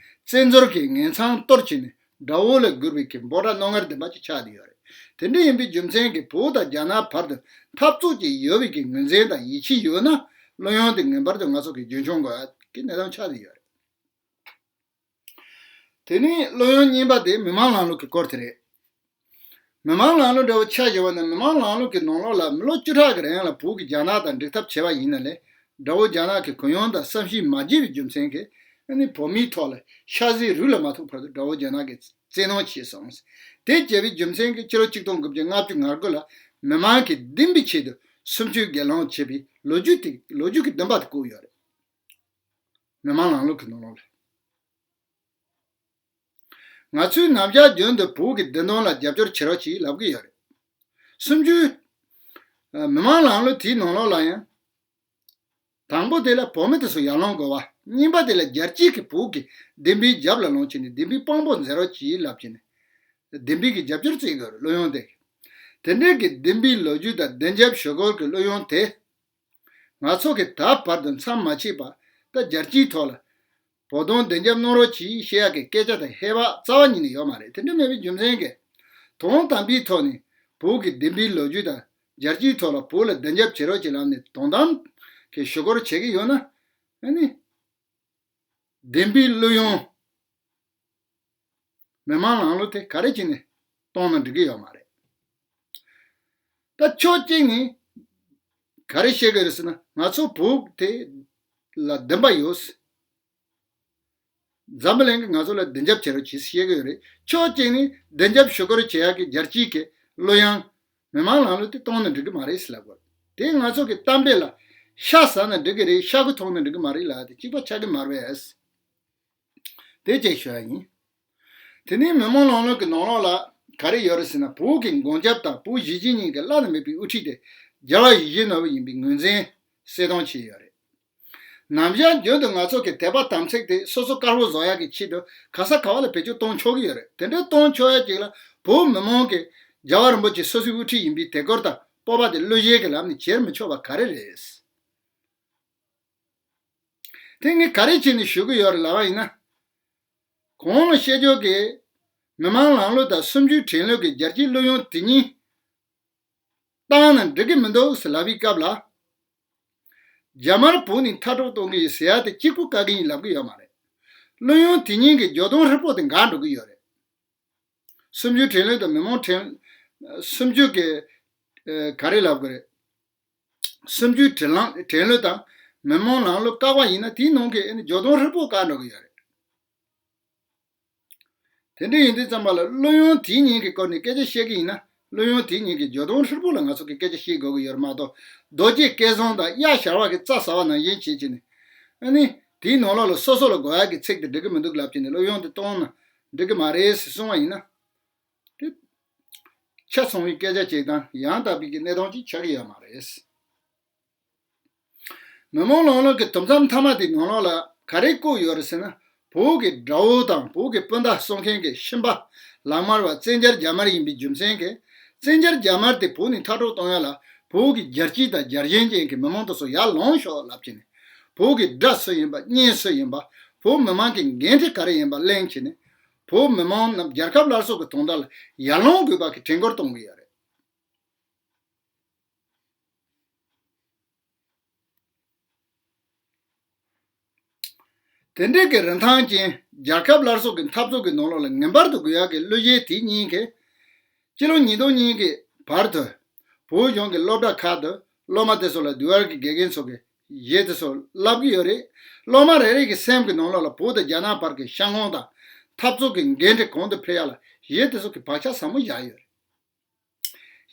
བཙན་འཛུལ་གྱི་ངན་མཚང་གཏོར་བྱས་ནས་དགྲ་བོ་ལ་སྒུར་བའི་གི་འབོད་སྒྲ་རྣོ་ངར་ལྡན་པ་ཅིག་ཆགས་བསྡད་ཡོད་རེད། དེ་འདྲ་ཡིན་པའི་རྒྱུ་མཚན་གྱིས་བོད་དང་རྒྱ་ནག་བར་དུ་འཐབ་རྩོད་ཅིག་ཡོད་པའི་གི་ངོས་འཛིན་དང་ཡིད་ཆེས་ཡོད་ན་གླུ་དབྱངས་དེ་ངེས་པར་དུ་ང་ཚོ་གི་རྒྱུན་འཁྱོངས་དགོས་ཡ་གི་གནས་སྟངས་ཆགས་བསྡད་ཡོད་རེད། དེ་ནས་གླུ་དབྱངས་གཉིས་པ་དེ་མི་མང་ལམ་ལུགས་ཀྱི་སྐོར་དེ་རེད། མི་མང་ལམ་ལུགས་འདྲ་བོ་ཆ་བཞག་པ་ན་མི་མང་ལམ་ལུགས་ཀྱི་ནང་ལོགས་ལ་མི་ལོ་བཅུ་ཕྲག་གི་རིང་ལ་བོད་ཀྱིས་རྒྱ་ནག་དང་འགྲིག་ཐབས་བྱས་པ་ཡིན་ན་ལས་དགྲ་བོ་རྒྱ་ནག་གི་གུ་ཡངས་དང་བསམ་ཤེས་མ་བརྗེད་པའི་རྒྱུ་མཚན་གྱིས་ཨ་ནི་བོད་མིའི་ཐོག་ལ་ཤ་ཟའི་རུས་ལ་མ་ཐུག་བར་དུ་དགྲ་བོ་རྒྱ་ནག་གིས་བཙན་གནོན་བྱས་སོང་། དེ་བྱས་པའི་རྒྱུ་མཚན་གྱིས་ཕྱི་ལོ་ཆིག་སྟོང་དགུ་བརྒྱ་ལྔ་བཅུ་ང་དགུ་ལ་མི་མང་གི་བདེན་པའི་ཆེད་དུ་སུམ་ཅུའི་སྒེར་ལངས་བྱས་པའི་ལོ་རྒྱུས་དེ་ལོ་རྒྱུས་ཀྱི་བདེན་པ་དེ་བཀོད་ཡོད་རེད། མི་མང་ལམ་ལུགས་ཀྱི་ནང་ལོགས་ལ། ང་ཚོས་ནམ་ཞག་རྒྱུན་དུ་བོད་ཀྱི་བདེན་དོན་ལ་རྒྱབ་སྐྱོར་བྱེད་རོགས་གྱིས་ལབ་ཀྱི་ཡོད་རེད། སུམ་ཅུ། མི་མང་ལམ་ལུགས་དེའི་ནང་ལོགས་ལ་ཡང་། དང་པོ་དེ་ལ་བོད་མི་དེ་ཚོ་ཡར་ལངས་དགོས་པ། གཉིས་པ་དེ་ལ་རྒྱལ་སྤྱིའི་གི་བོད་ཀྱི་བདེན་པའི་རྒྱབ་ལ་ལངས་བྱས་ནས་བདེན་པའི་དཔང་པོ་མཛད་རོགས་གྱིས་ལབ་བྱས་ནས། བདེན་པའི་གི་རྒྱབ་སྐྱོར་བྱེད་དགོས་རེད་གླུ་དབྱངས་དེ། དེ་འདྲའི་གི་བདེན་པའི་ལོ་རྒྱུས་དང་བདེན་རྒྱབ་ཞུ་སྐུལ་གྱི་གླུ་དབྱངས་དེ། ང་ཚོ་གིས་ད་བར་དུ་མཚམས་མ་ཆད་པར་ད་རྒྱལ་སྤྱིའི་ཐོག་ལ་བོད་དོན་བདེན་རྒྱབ་གནང་རོགས་གྱིས་བཤད་ཡག་གི་སྐད་ཆ་དང་བཤད་པ་རྩ་བ་ཉིད་ནས་ཡོད་མ་རེད། དེ་འདྲ་མེད་པའི་རྒྱུ་མཚན་གྱིས་དོན་དམ་པའི་ཐོག་ནས་བོད་ཀྱི་བདེན་པའི་ལོ་རྒྱུས་དང་རྒྱལ་སྤྱིའི་ཐོག་ལ་བོད་ལ་བདེན་རྒྱབ་བྱེད་རོགས་ཀྱི་ལམ་ནས་དོན་དམ་གྱི་ཞུ་སྐུལ་བྱེད་ཀྱི་ཡོད་ན་ཨ་ནི། བདེན་པའི་གླུ་དབྱངས། མི་མང་ལམ་ལུགས་དེ་ག་རེ་བྱས་ནས་གཏོང་ན་འགྲིག་གི་ཡོད་མ་རེད། ད་ཕྱོགས་གཅིག་ནས་ག་རེ་བཤད་གི་རེད་ཟེར་ན་ང་ཚོ་བོད་དེ་ལ་བདེན་པ་ཡོད། འཛམ་བུ་གླིང་གིས་ང་ཚོ་ལ་བདེན་རྒྱབ་བྱེད་རོགས་གྱིས་བཤད་གི་ཡོད་རེད། ཕྱོགས་གཅིག་ནས་བདེན་རྒྱབ་ཞུ་སྐུལ་བྱེད་ཡག་གི་རྒྱལ་སྤྱིའི་གི་གླུ་དབྱངས། མི་མང་ལམ་ལུགས་དེ་གཏོང་ན་འགྲིག་གི་མ་རེད་ཟེར་ལབ་དགོས། དེ་ང་ཚོ་གི་གཏམ་དཔེ་ལ་ཤ་ཟ་ན་འགྲིག་གི་རེད། ཤ་ཁུ་འཐུང་ན་འགྲིག་གི་མ་རེད་ལབ་དེ་གཅིག་པ་ཆགས་ཀྱི་མ་རེད་པས། དེ་བཅས་ཞུ་ཡ་ཡིན། དེ་ནས་མི་མང་ལམ་ལུགས་ཀྱི་ནང་ལོགས་ལ་ག་རེ་ཡོད་རེད་ཟེར་ན་བོད་ཀྱི་མགོན་སྐྱབས་དང་བོད་གཞིས་བྱེས་གཉིས་ཀྱི་བླ་ན་མེད་པའི་དབུ་ཁྲིད་དེ་རྒྱལ་བ་ཡིད་བཞིན་ནོར་བུ་ཡིན་པའི་ངོས་འཛིན་གསལ་སྟོན་བྱས་ཡོད་རེད། ནམ་ཞག་རྒྱུན་དུ་ང་ཚོ་གི་དད་པ་དམ་ཚིག་དེ་སོ་སོ་དཀར་པོ་བཟོ་ཡག་གི་ཆེད་དུ་ག་ས་ག་བ་ལ་བེད་སྤྱོད་གཏོང་ཆོག་གི་ཡོད་རེད། དེ་འདྲའི་གཏོང་ཆོག་ཡ་ཅིག་ལ་བོད་མི་མང་གིས་རྒྱལ་བ་རིན་པོ་ཆེ་སོ་སོའི་དབུ་ཁྲིད་ཡིན་པའི་དད་སྐུལ་དང་སྤོབས་པ་དེ་གླུ་གཞས་ཀྱི་ལམ་ནས་བྱེད་མི་ཆོག་པ་ག་རེ་རེད། དེ་ངས་ག་རེ་བྱས་ནས་ཞུ་གི་ཡོད་རེད་ལབ་པ་ཡིན་ན། གོང་ལ་བཤད་ཕྱོགས་ཀྱི་མི་མང་ལམ་ལུགས་དང་སུམ་ཅུའི་ཁྲིམས་ལུགས་ཀྱི་རྒྱལ་སྤྱིའི་གླུ་དབྱངས་དེ་གཉིས། བཏང་ན་འགྲིག་གི་མི་འདུག་ཟེར་ལབ་པའི་སྐབས་ལ། རྒྱ་དམར་བོད་ནས་མཐར་སྐྲོད་གཏོང་གི་ཡོད་ཟེར་ཡ་དེ་གཅིག་པུ་བཀག་གི་ཡིན་ལབ་གི་ཡོད་མ་རེད། བློན་ཡང་དེ་ཉིན་གྱི་འཇོན་ཐང་ཧྲིལ་པོ་དེ་འགག་འགྲོ་གི་ཡོད་རེད། སུམ་ཅུའི་དྲན་ལུགས་དང་མི་མང་དྲན། སུམ་ཅུ་གི་ཨ་ག་རེ་ལབ་དགོས་རེད། སུམ་ཅུའི་དྲན་ལམ་དྲན་ལུགས་དང་མི་མང་ལམ་ལུགས་བཀག་པ་ཡིན་ན་དེའི་ནང་གི་ཨ་ནི་འཇོན་ཐང་ཧྲིལ་པོ་བཀག་འགྲོ་གི་ཡོད་རེད། དེ་འདྲ་ཡིན་དུས་ཙམ་པ་ལ་བློན་ཡང་དེའི་ཉིན་གྱི་སྐོར་ནས་སྐད་ཆ་བཤད་ཀྱི་ཡིན་ན། བློན་ཡང་དེའི་ཉིན་གྱི་འཇོན་ཐང་ཧྲིལ་པོ་ལ་ང་ཚོ་གིས་སྐད་ཆ་བཤད་དགོས་ཀྱི་ཡོད་རེད་མ་གཏོགས། རྡོ་རྗེ་སྐལ་བཟང་དང་གཡག་ཞར་བ་གི་རྩྭ་ཟ་བ་ནང་བཞིན་བྱེད་ཀྱི་ནི། ཨ་ནི་དེའི་ནང་ལོགས་ལ་སོ་སོ་ལ་དགོས་ཡག་གི་ཚིག་དེ་འགྲིག་གི་མི་འདུག་ལབ་ཀྱི་ནི་བློན་ཡང་དེ་གཏོང་ན་འགྲིག་གི་མ་རེད་ཟེར་གསུངས་པ་ཡིན་ན། དེ་ཆ་ཚང་བའི་སྐད་ཆ་ཅིག་དང་ཡང་དག་པའི་གི་གནས་སྟངས་ཅིག་ཆགས་ཀྱི་ཡོད་མ་རེད། མི་མང་ལམ་ལུགས་ཀྱི་དུམ་མཚམས་མཐའ་མ་དེའི་ནང་ལོགས་ལ་ག་རེ་བཀོད་ཡོད་རེད་ཟེར་ན། བོད་ཀྱི་དགྲ་བོ་དང་བོད་ཀྱི་སྤུན་ཟླ་གསུང་མཁན་གྱི་ཤན་པ་ལག་དམར་བ་བཙན་རྒྱལ་རྒྱ་དམར་ཡིན་པའི་རྒྱུ་མཚན་གྱིས། བཙན་རྒྱལ་རྒྱ་དམར་དེ་བོད་ནས་མཐར་སྐྲོད་གཏོང་ཡ་ལ་བོད་ཀྱི་རྒྱལ་སྤྱི་དང་རྒྱལ་ཞེན་ཅན་གྱི་མི་མང་དེ་ཚོ་ཡར་ལངས་ཤོག་ལབ་ཀྱི་ནི། བོད་ཀྱི་དགྲ་སུ་ཡིན་པ་གཉེན་སུ་ཡིན་པ། བོད་མི་མང་གི་འགན་འཁྲི་ག་རེ་ཡིན་པ་གླེང་བྱས་ནས། བོད་མི་མང་རྣམས་རྒྱལ་ཁབ་སླར་གསོ་གི་དོན་དག་ལ་ཡར་ལངས་དགོས་པ་གི་དྲན་སྐུལ་གཏོང་གི་ཡོད་རེད། དེ་འདྲའི་གི་རིན་ཐང་ཅན་རྒྱལ་ཁབ་སླར་གསོ་གི་འཐབ་རྩོད་ཀྱི་ནང་ལོགས་ལ་ངེས་པར་དུ་དགོས་ཡག་གི་གླུ་གཞས་དེ་གཉིས་ཀྱིས། སྤྱི་ལོ་ཉིས་སྟོང་གཉིས་ཀྱི་བར་དུ་བོད་གཞུང་གི་སློབ་གྲྭ་ཁག་ཏུ་སློབ་མ་དེ་ཚོ་ལ་དུས་བར་གྱི་དགེ་རྒན་ཚོ་གིས་གཞས་དེ་ཚོ་བསླབ་ཀྱི་ཡོད་རེད། སློབ་མ་རེ་རེ་གི་སེམས་ཀྱི་ནང་ལོགས་ལ་བོད་དང་རྒྱ་ནག་བར་གྱི་ཤ་ངོ་དང་འཐབ་རྩོད་ཀྱི་འགན་འཁྲི་གོང་དུ་འཕེལ་ཡག་ལ་གཞས་དེ་ཚོ་གིས་བག་ཆགས་ཟབ་མོ་བཞག་ཡོད་རེད།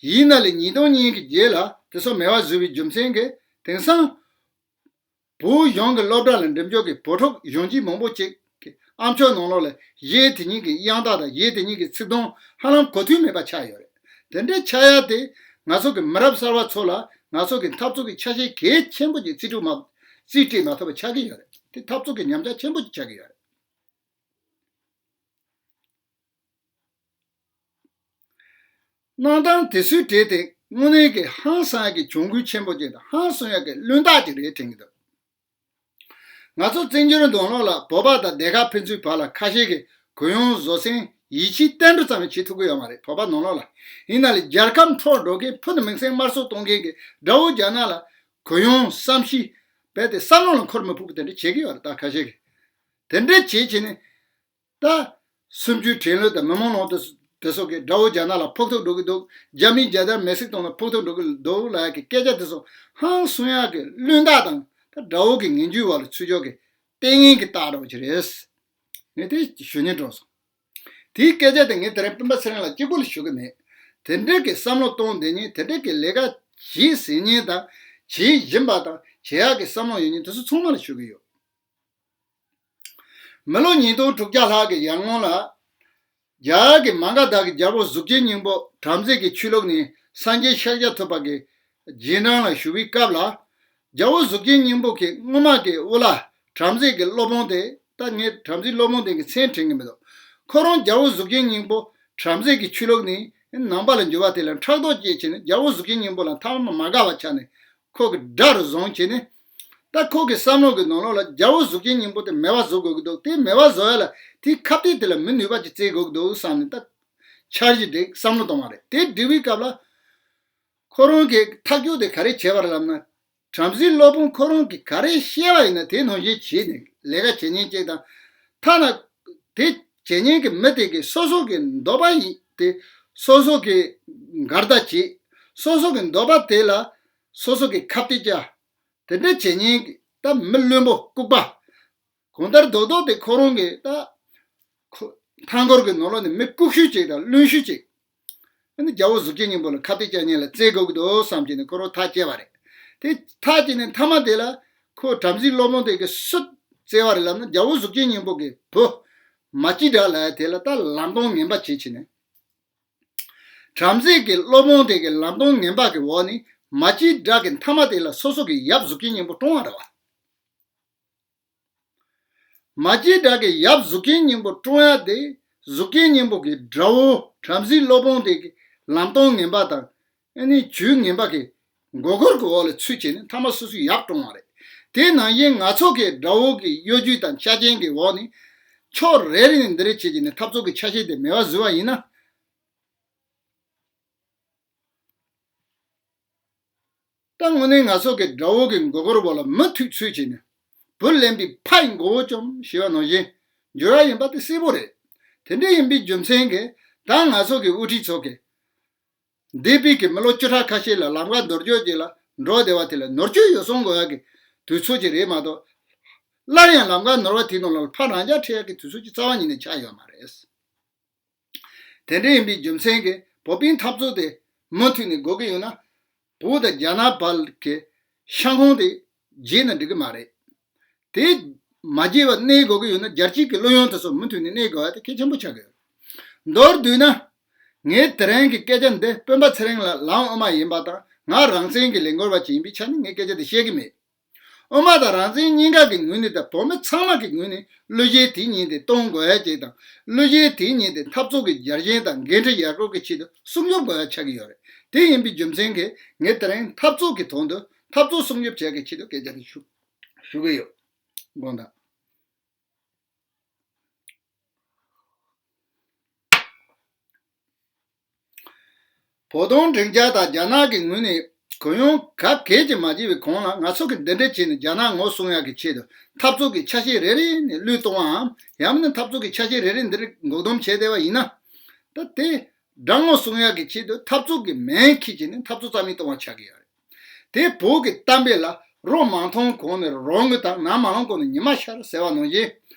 ཡིན་ན་ལས་ཉིས་སྟོང་གཉིས་ཀྱི་རྗེས་ལ་དེ་ཚོ་མེད་པ་བཟོས་པའི་རྒྱུ་མཚན་གྱིས། དེང་སང་བོད་གཞུང་གི་སློབ་གྲྭ་ལ་འགྲིམ་འཇུག་གི་བོད་ཕྲུག་གཞོན་སྐྱེས་མང་པོ་ཅིག་གི་ཨ་མཆོག་ནང་ལོགས་ལ་གཞས་དེ་ཉིད་ཀྱི་དབྱངས་རྟ་དང་གཞས་དེ་ཉིད་ཀྱི་ཚིག་དོན་ཧ་ལམ་གོ་ཐོས་མེད་པ་ཆགས་ཡོད་རེད། དེ་འདྲའི་ཆགས་ཡ་དེ་ང་ཚོ་གི་མི་རབས་གསར་བ་ཚོ་ལ་ང་ཚོ་གི་འཐབ་རྩོད་ཀྱི་ཆ་ཤས་གལ་ཆེན་པོ་ཅིག་རྩིས་སྤྲོད་མ་རྩིས་སྤྲད་མ་ཐུབ་པ་ཆགས་ཀྱི་ཡོད་རེད། དེ་འཐབ་རྩོད་ཀྱི་ཉམས་ཆག་ཆེན་པོ་ཅིག་ཆགས་ཀྱི་ཡོད་རེད། གནང་སྟངས་དེ་ཚོའི་གྲས་དེ་དངོས་གནས་ཀྱི་ཧང་སང་ཡག་གི་གྱོང་གུན་ཆེན་པོ་ཅིག་དང་ཧང་སང་ཡག་གི་བླུན་རྟགས་ཅིག་རེད་དྲན་གྱི་འདུག་ང་ཚོ་བཙན་བྱོལ་ནང་ལོགས་ལ་བོད་པ་དང་སྡེ་ཁག་ཕན་ཚུན་བར་ལ་ཁ་ཤས་ཀྱིས་གུ་ཡངས་བཟོད་བསྲན་ཡིད་ཆེས་བརྟན་པོ་ཙམ་ཡང་བྱེད་ཐུབ་ཀྱི་ཡོད་མ་རེད། བོད་པ་ནང་ལོགས་ལ། ཡིན་ན་ལས་རྒྱལ་ཁམས་འཕྲོག་འགྲོ་མཁན་ཕུ་ནུ་མིང་སྲིང་དམར་གསོད་གཏོང་མཁན་གྱི་དགྲ་བོ་རྒྱ་ནག་ལ་གུ་ཡངས་བསམ་ཤེས་རྦད་དེ་བསམ་བློ་ལ་འཁོར་མི་ཕོད་པ་དེ་འདྲ་བྱེད་ཀྱི་ཡོད་རེད། ད་ཁ་ཤས་ཀྱིས་དེ་འདྲ་བྱེད་བྱས་ནས། ད་སུམ་ཅུའི་དྲན་ལུགས་དང་མི་མང་ནང་དུ་དེ་ཚོ་གི་དགྲ་བོ་རྒྱ་ནག་ལ་ཕོག་ཐུག་འགྲོ་གི་འདུག་རྒྱ་མིས་རྒྱལ་དར་མེ་བསྲེགས་གཏོང་ལ་ཕོག་ཐུག་འགྲོ་གི་འདུག་ལབ་ཡག་གི་སྐད་ཆ་དེ་ཚོ་ཧང་སང་ཡག་གི་བླུན་རྟགས་དང་ད་དགྲ་བོ་གི་ངན་ཇུས་འོག་ལ་ཚུད་ཆོག་གི་ལྟས་ངན་གྱི་རྟགས་འདྲ་བོ་ཅིག་རེད། ངས་དེ་ཞུ་སྙིང་བྲོ་སོང་། དེའི་སྐད་ཆ་དེ་ངས་དེ་རིང་སྤེན་པ་ཚེ་རིང་ལ་གཅིག་པུ་ལ་ཞུ་གི་མེད། དེ་འདྲའི་གི་བསམ་བློ་གཏོང་བསྡད་མཁན་དེ་འདྲའི་གི་ལས་ཀ་བྱེད་ཟེར་མཁན་དང་བྱེད་བཞིན་པ་དང་བྱེད་ཡག་གི་བསམ་བློ་ཡོད་མཁན་དེ་ཚོ་ཚང་མ་ལ་ཞུ་གི་ཡོད། མི་ལོ་ཉིས་སྟོང་དྲུག་བརྒྱ་ལྷག་གི་ཡར་སྔོན་ལ། རྒྱ་གར་གྱི་མ་ག་དྷ་གི་རྒྱལ་པོ་གཟུགས་ཅན་སྙིང་པོ་བྲམ་ཟེ་གི་ཆོས་ལུགས་ནས་སངས་རྒྱས་ཤཱཀྱ་ཐུབ་པ་གི་རྗེས་འབྲང་ལ་ཞུགས་པའི་སྐབས་ལ། རྒྱལ་པོ་གཟུགས་ཅན་སྙིང་པོ་གི་སྔོན་མ་གི་དབུ་བླ་བྲམ་ཟེ་གི་སློབ་དཔོན་དེ། ད་ངས་བྲམ་ཟེའི་སློབ་དཔོན་དེ་གི་མཚན་དྲན་གྱི་མི་འདུག་ཁོ་རང་རྒྱལ་པོ་གཟུགས་ཅན་སྙིང་པོ་བྲམ་ཟེ་གི་ཆོས་ལུགས་ནས་ནང་པ་ལ་འགྱུར་བ་དེ་ལ་ཕྲག་དོག་སྐྱེས་བྱས་ནས་རྒྱལ་པོ་གཟུགས་ཅན་སྙིང་པོ་ལ་མཐའ་མ་མ་དགའ་བ་ཆགས་ནས། ཁོ་གི་དགྲ་རུ་བཟུང་བྱས་ནས། ད་ཁོ་གི་བསམ་བློ་གི་ནང་ལོགས་ལ་རྒྱལ་པོ་གཟུགས་ཅན་སྙིང་པོ་དེ་མེད་པ་བཟོ་དགོས་ཀྱི་འདུག་དེ་མེད་པ་བཟོ་ཡ་ལ་དེའི་ཁ་གཏད་དེ་ལ་མི་ནུས་པ་ཅིག་བཙལ་དགོས་ཀྱི་འདུག་བསམ་ནས་ད་འཆར་གཞི་སྒྲིག་བསམ་བློ་གཏོང་བ་རེད། དེ་སྒྲིག་པའི་སྐབས་ལ་ཁོ་རང་གི་ཐག་གཅོད་དེ་ག་རེ་བྱས་པ་རེད་ལབ་ན། བྲམ་ཟེའི་སློབ་དཔོན་ཁོ་རང་གིས་ག་རེ་བཤད་པ་ཡིན་ན་དེ་ནང་བཞིན་བྱས་ནས་ལས་ཀ་བྱེད་མཁན་གཅིག་དང་། ཐ་ན་དེ་བྱེད་མཁན་གྱི་མི་དེ་གིས་སོ་སོ་གི་འདོད་པ་ཡིན་དེ་སོ་སོ་གི་འགལ་ཟླ་བྱེད། སོ་སོ་གི་འདོད་པ་དེ་ལ་སོ་སོ་གི་ཁ་གཏད་བཅག་དེ་འདྲ་བྱེད་མཁན་གྱི་ད་མི་བླུན་པོ་ལྐུགས་པ། གང་ལྟར་རྡོག་རྡོག་དེ་ཁོ་རང་གི་ད་ཁོ་མཐའ་འཁོར་གྱི་ནང་ལོགས་ནས་མི་ལྐུགས་ཤོས་ཅིག་དང་བླུན་ཤོས་ཅིག་ཨ་ནི་རྒྱལ་པོ་གཟུགས་ཅན་སྙིང་པོ་ལ་ཁ་གཏད་བཅག་མཁན་ལ་བཙལ་དགོས་ཀྱི་འདུག་བསམ་བྱས་ནས་ཁོ་རང་ཐག་བཅད་པ་རེད། དེ་ཐག་བཅད་ནས་མཐའ་མ་དེ་ལ་ཁོ་བྲམ་ཟེའི་སློབ་དཔོན་དེ་གིས་སུ་བཙལ་བ་རེད་ལབ་ན། རྒྱལ་པོ་གཟུགས་ཅན་སྙིང་པོ་གི་བུ་མ་སྐྱེས་དགྲ་ལབ་ཡ་དེ་ལ་ད་ལམ་སྟོན་ངན་པ་བྱེད་བྱས་ནས། བྲམ་ཟེ་གི་སློབ་དཔོན་དེ་གིས་ལམ་སྟོན་ངན་པ་གི་འོག་ནས་མ་སྐྱེས་དགྲ་གི་མཐའ་མ་དེ་ལ་སོ་སོ་གི་ཡབ་གཟུགས་ཅན་སྙིང་པོ་བཀྲོངས་པ་རེད་བ། མ་སྐྱེས་དགྲ་གི་ཡབ་གཟུགས་ཅན་སྙིང་པོ་བཀྲོངས་ཡ་དེ། གཟུགས་ཅན་སྙིང་པོ་གི་དགྲ་བོ་བྲམ་ཟེའི་སློབ་དཔོན་དེ་གི་ལམ་སྟོན་ངན་པ་དང་། ཨ་ནི་ཇུས་ངན་པ་གི་མགོ་སྐོར་གི་འོག་ལ་ཚུད་བྱས་ནས་མཐའ་མ་སོ་སོའི་ཡབ་བཀྲོངས་པ་རེད། དེ་ནང་བཞིན་ང་ཚོ་གི་དགྲ་བོ་གི་གཡོ་ཇུས་དང་ཆ་རྐྱེན་གི་འོག་ནས་ཕྱོགས་རེ་རེ་ནས་འདི་རེ་བྱེད་ཀྱི་ནས་འཐབ་རྩོད་ཀྱི་ཆ་ཤས་དེ་མེད་པ་བཟོས་པ་ཡིན་ན། ད་དངོས་གནས་ང་ཚོ་གི་དགྲ་བོ་གི་མགོ་སྐོར་བ་ལ་མུ་མཐུད་ཚུད་བྱས་ནས་བུ་ལེན་པའི་ཕ་ཡི་མགོ་བོ་བཅོམ་ཞེས་པ་ནང་བཞིན་འགྱུར་བ་ཡིན་པ་དེ་གསལ་པོ་རེད། དེ་འདྲ་ཡིན་པའི་རྒྱུ་མཚན་གྱིས་ད་ང་ཚོ་གི་དབུ་ཁྲིད་ཚོ་གིས་འདས་པའི་གི་མི་ལོ་བཅུ་ཕྲག་ཁ་ཤས་ལ་ལམ་ཁ་ནོར་འཁྱོག་ཅིག་ལ་འགྲོ་བདེ་བ་དེ་ལ་ནོར་འཁྱོག་ཡོ་བསྲང་དགོས་ཡ་གི་དུས་ཚོད་ཅིག་རེད་མ་གཏོགས། སླར་ཡང་ལམ་ཁ་ནོར་བ་དེའི་ནང་ལ་ཕར་རང་འཇགས་ཁྲིད་ཡ་གི་དུས་ཚོད་ཅིག་རྩ་བ་ཉིད་ནས་ཆགས་ཡོད་མ་རེད། དེ་འདྲ་ཡིན་པའི་རྒྱུ་མཚན་གྱིས་བོད་པའི་འཐབ་རྩོད་དེ་མུ་མཐུད་ནས་དགོས་ཀྱི་ཡོད་ན། བོད་དང་རྒྱ་ནག་བར་གྱི་ཤ་ཁོང་དེ་བརྗེས་ན་འགྲིག་གི་མ་རེད། དེ་མ་བརྗེས་པར་གནས་དགོས་ཀྱི་ཡོད་ན་རྒྱལ་སྤྱིའི་གི་བློ་ཡོང་དེ་ཚོ་མུ་མཐུད་ནས་གནས་དགོས་པ་དེ་གལ་ཆེན་པོ་ཆགས་ཀྱི་ཡོད། མདོར་བསྡུས་ན། ངས་དེ་རིང་གི་སྐད་ཆ་འདི་སྤེན་པ་ཚེ་རིང་ལགས་ལམ་དབུ་མ་ཡིན་པ་དང་ང་རང་བཙན་གྱི་ལས་འགུལ་བ་ཅིག་ཡིན་པའི་ཆ་ནས་ངས་སྐད་ཆ་འདི་བཤད་ཀྱི་མེད། དབུ་མ་དང་རང་བཙན་གཉིས་ཀ་གི་ངོས་ནས་དང་བོད་མི་ཚང་མ་གི་ངོས་ནས་གླུ་གཞས་དེ་ཉིད་དེ་གཏོང་དགོས་ཡ་ཅིག་དང་གླུ་གཞས་དེ་ཉིད་དེ་འཐབ་རྩོད་ཀྱི་རྒྱལ་ཞེན་དང་འགན་འཁྲི་ཡར་སྐུལ་གྱི་ཆེད་དུ་སྲུང་སྐྱོབ་དགོས་ཡ་ཆགས་ཀྱི་ཡོད་རེད། དེ་ཡིན་པའི་རྒྱུ་མཚན་གྱིས་ངས་དེ་རིང་འཐབ་རྩོད་ཀྱི་དོན་དུ་འཐབ་རྩོད་སྲུང་སྐྱོབ་བྱེད་ཡ་གི་ཆེད་དུ་སྐད་ཆ་དེ་ཞུ་ཞུ་གི་ཡོད། དགོངས་དག་བོད་དོན་སྒྲིག་འཇགས་དང་རྒྱ་ནག་གི་ངོས་ནས་གུ་ཡངས་ག་གེ་ཅིག་མ་བྱས་པའི་གོང་ལ་ང་ཚོ་གི་འདི་འདྲ་བྱས་ནས་རྒྱ་ནག་ངོ་སྲུང་ཡག་གི་ཆེད་དུ་འཐབ་རྩོད་ཀྱི་ཆ་ཤས་རེ་རེ་ནས་བློས་གཏོང་བའམ་ཡང་མིན་ན་འཐབ་རྩོད་ཀྱི་ཆ་ཤས་རེ་རེ་འདིར་འགོག་སྡོམ་བྱས་བསྡད་པ་ཡིན་ན། ད་དེ་དགྲ་ངོ་སྲུང་ཡག་གི་ཆེད་དུ་འཐབ་རྩོད་ཀྱི་མེ་འཁྱེར་བྱས་ནས་འཐབ་རྩོད་རྩ་མེད་གཏོང་བ་ཆགས་ཀྱི་ཡོད་རེད། དེ་བོད་ཀྱི་གཏམ་དཔེ་ལ་རོ་མ་མཐོང་གོང་ནས་རོ་རུང་གི་དང་ནམ་མ་ལངས་གོང་ནས་ཉི་མ་ཤར་ཟེར་བ་ནང་བཞིན།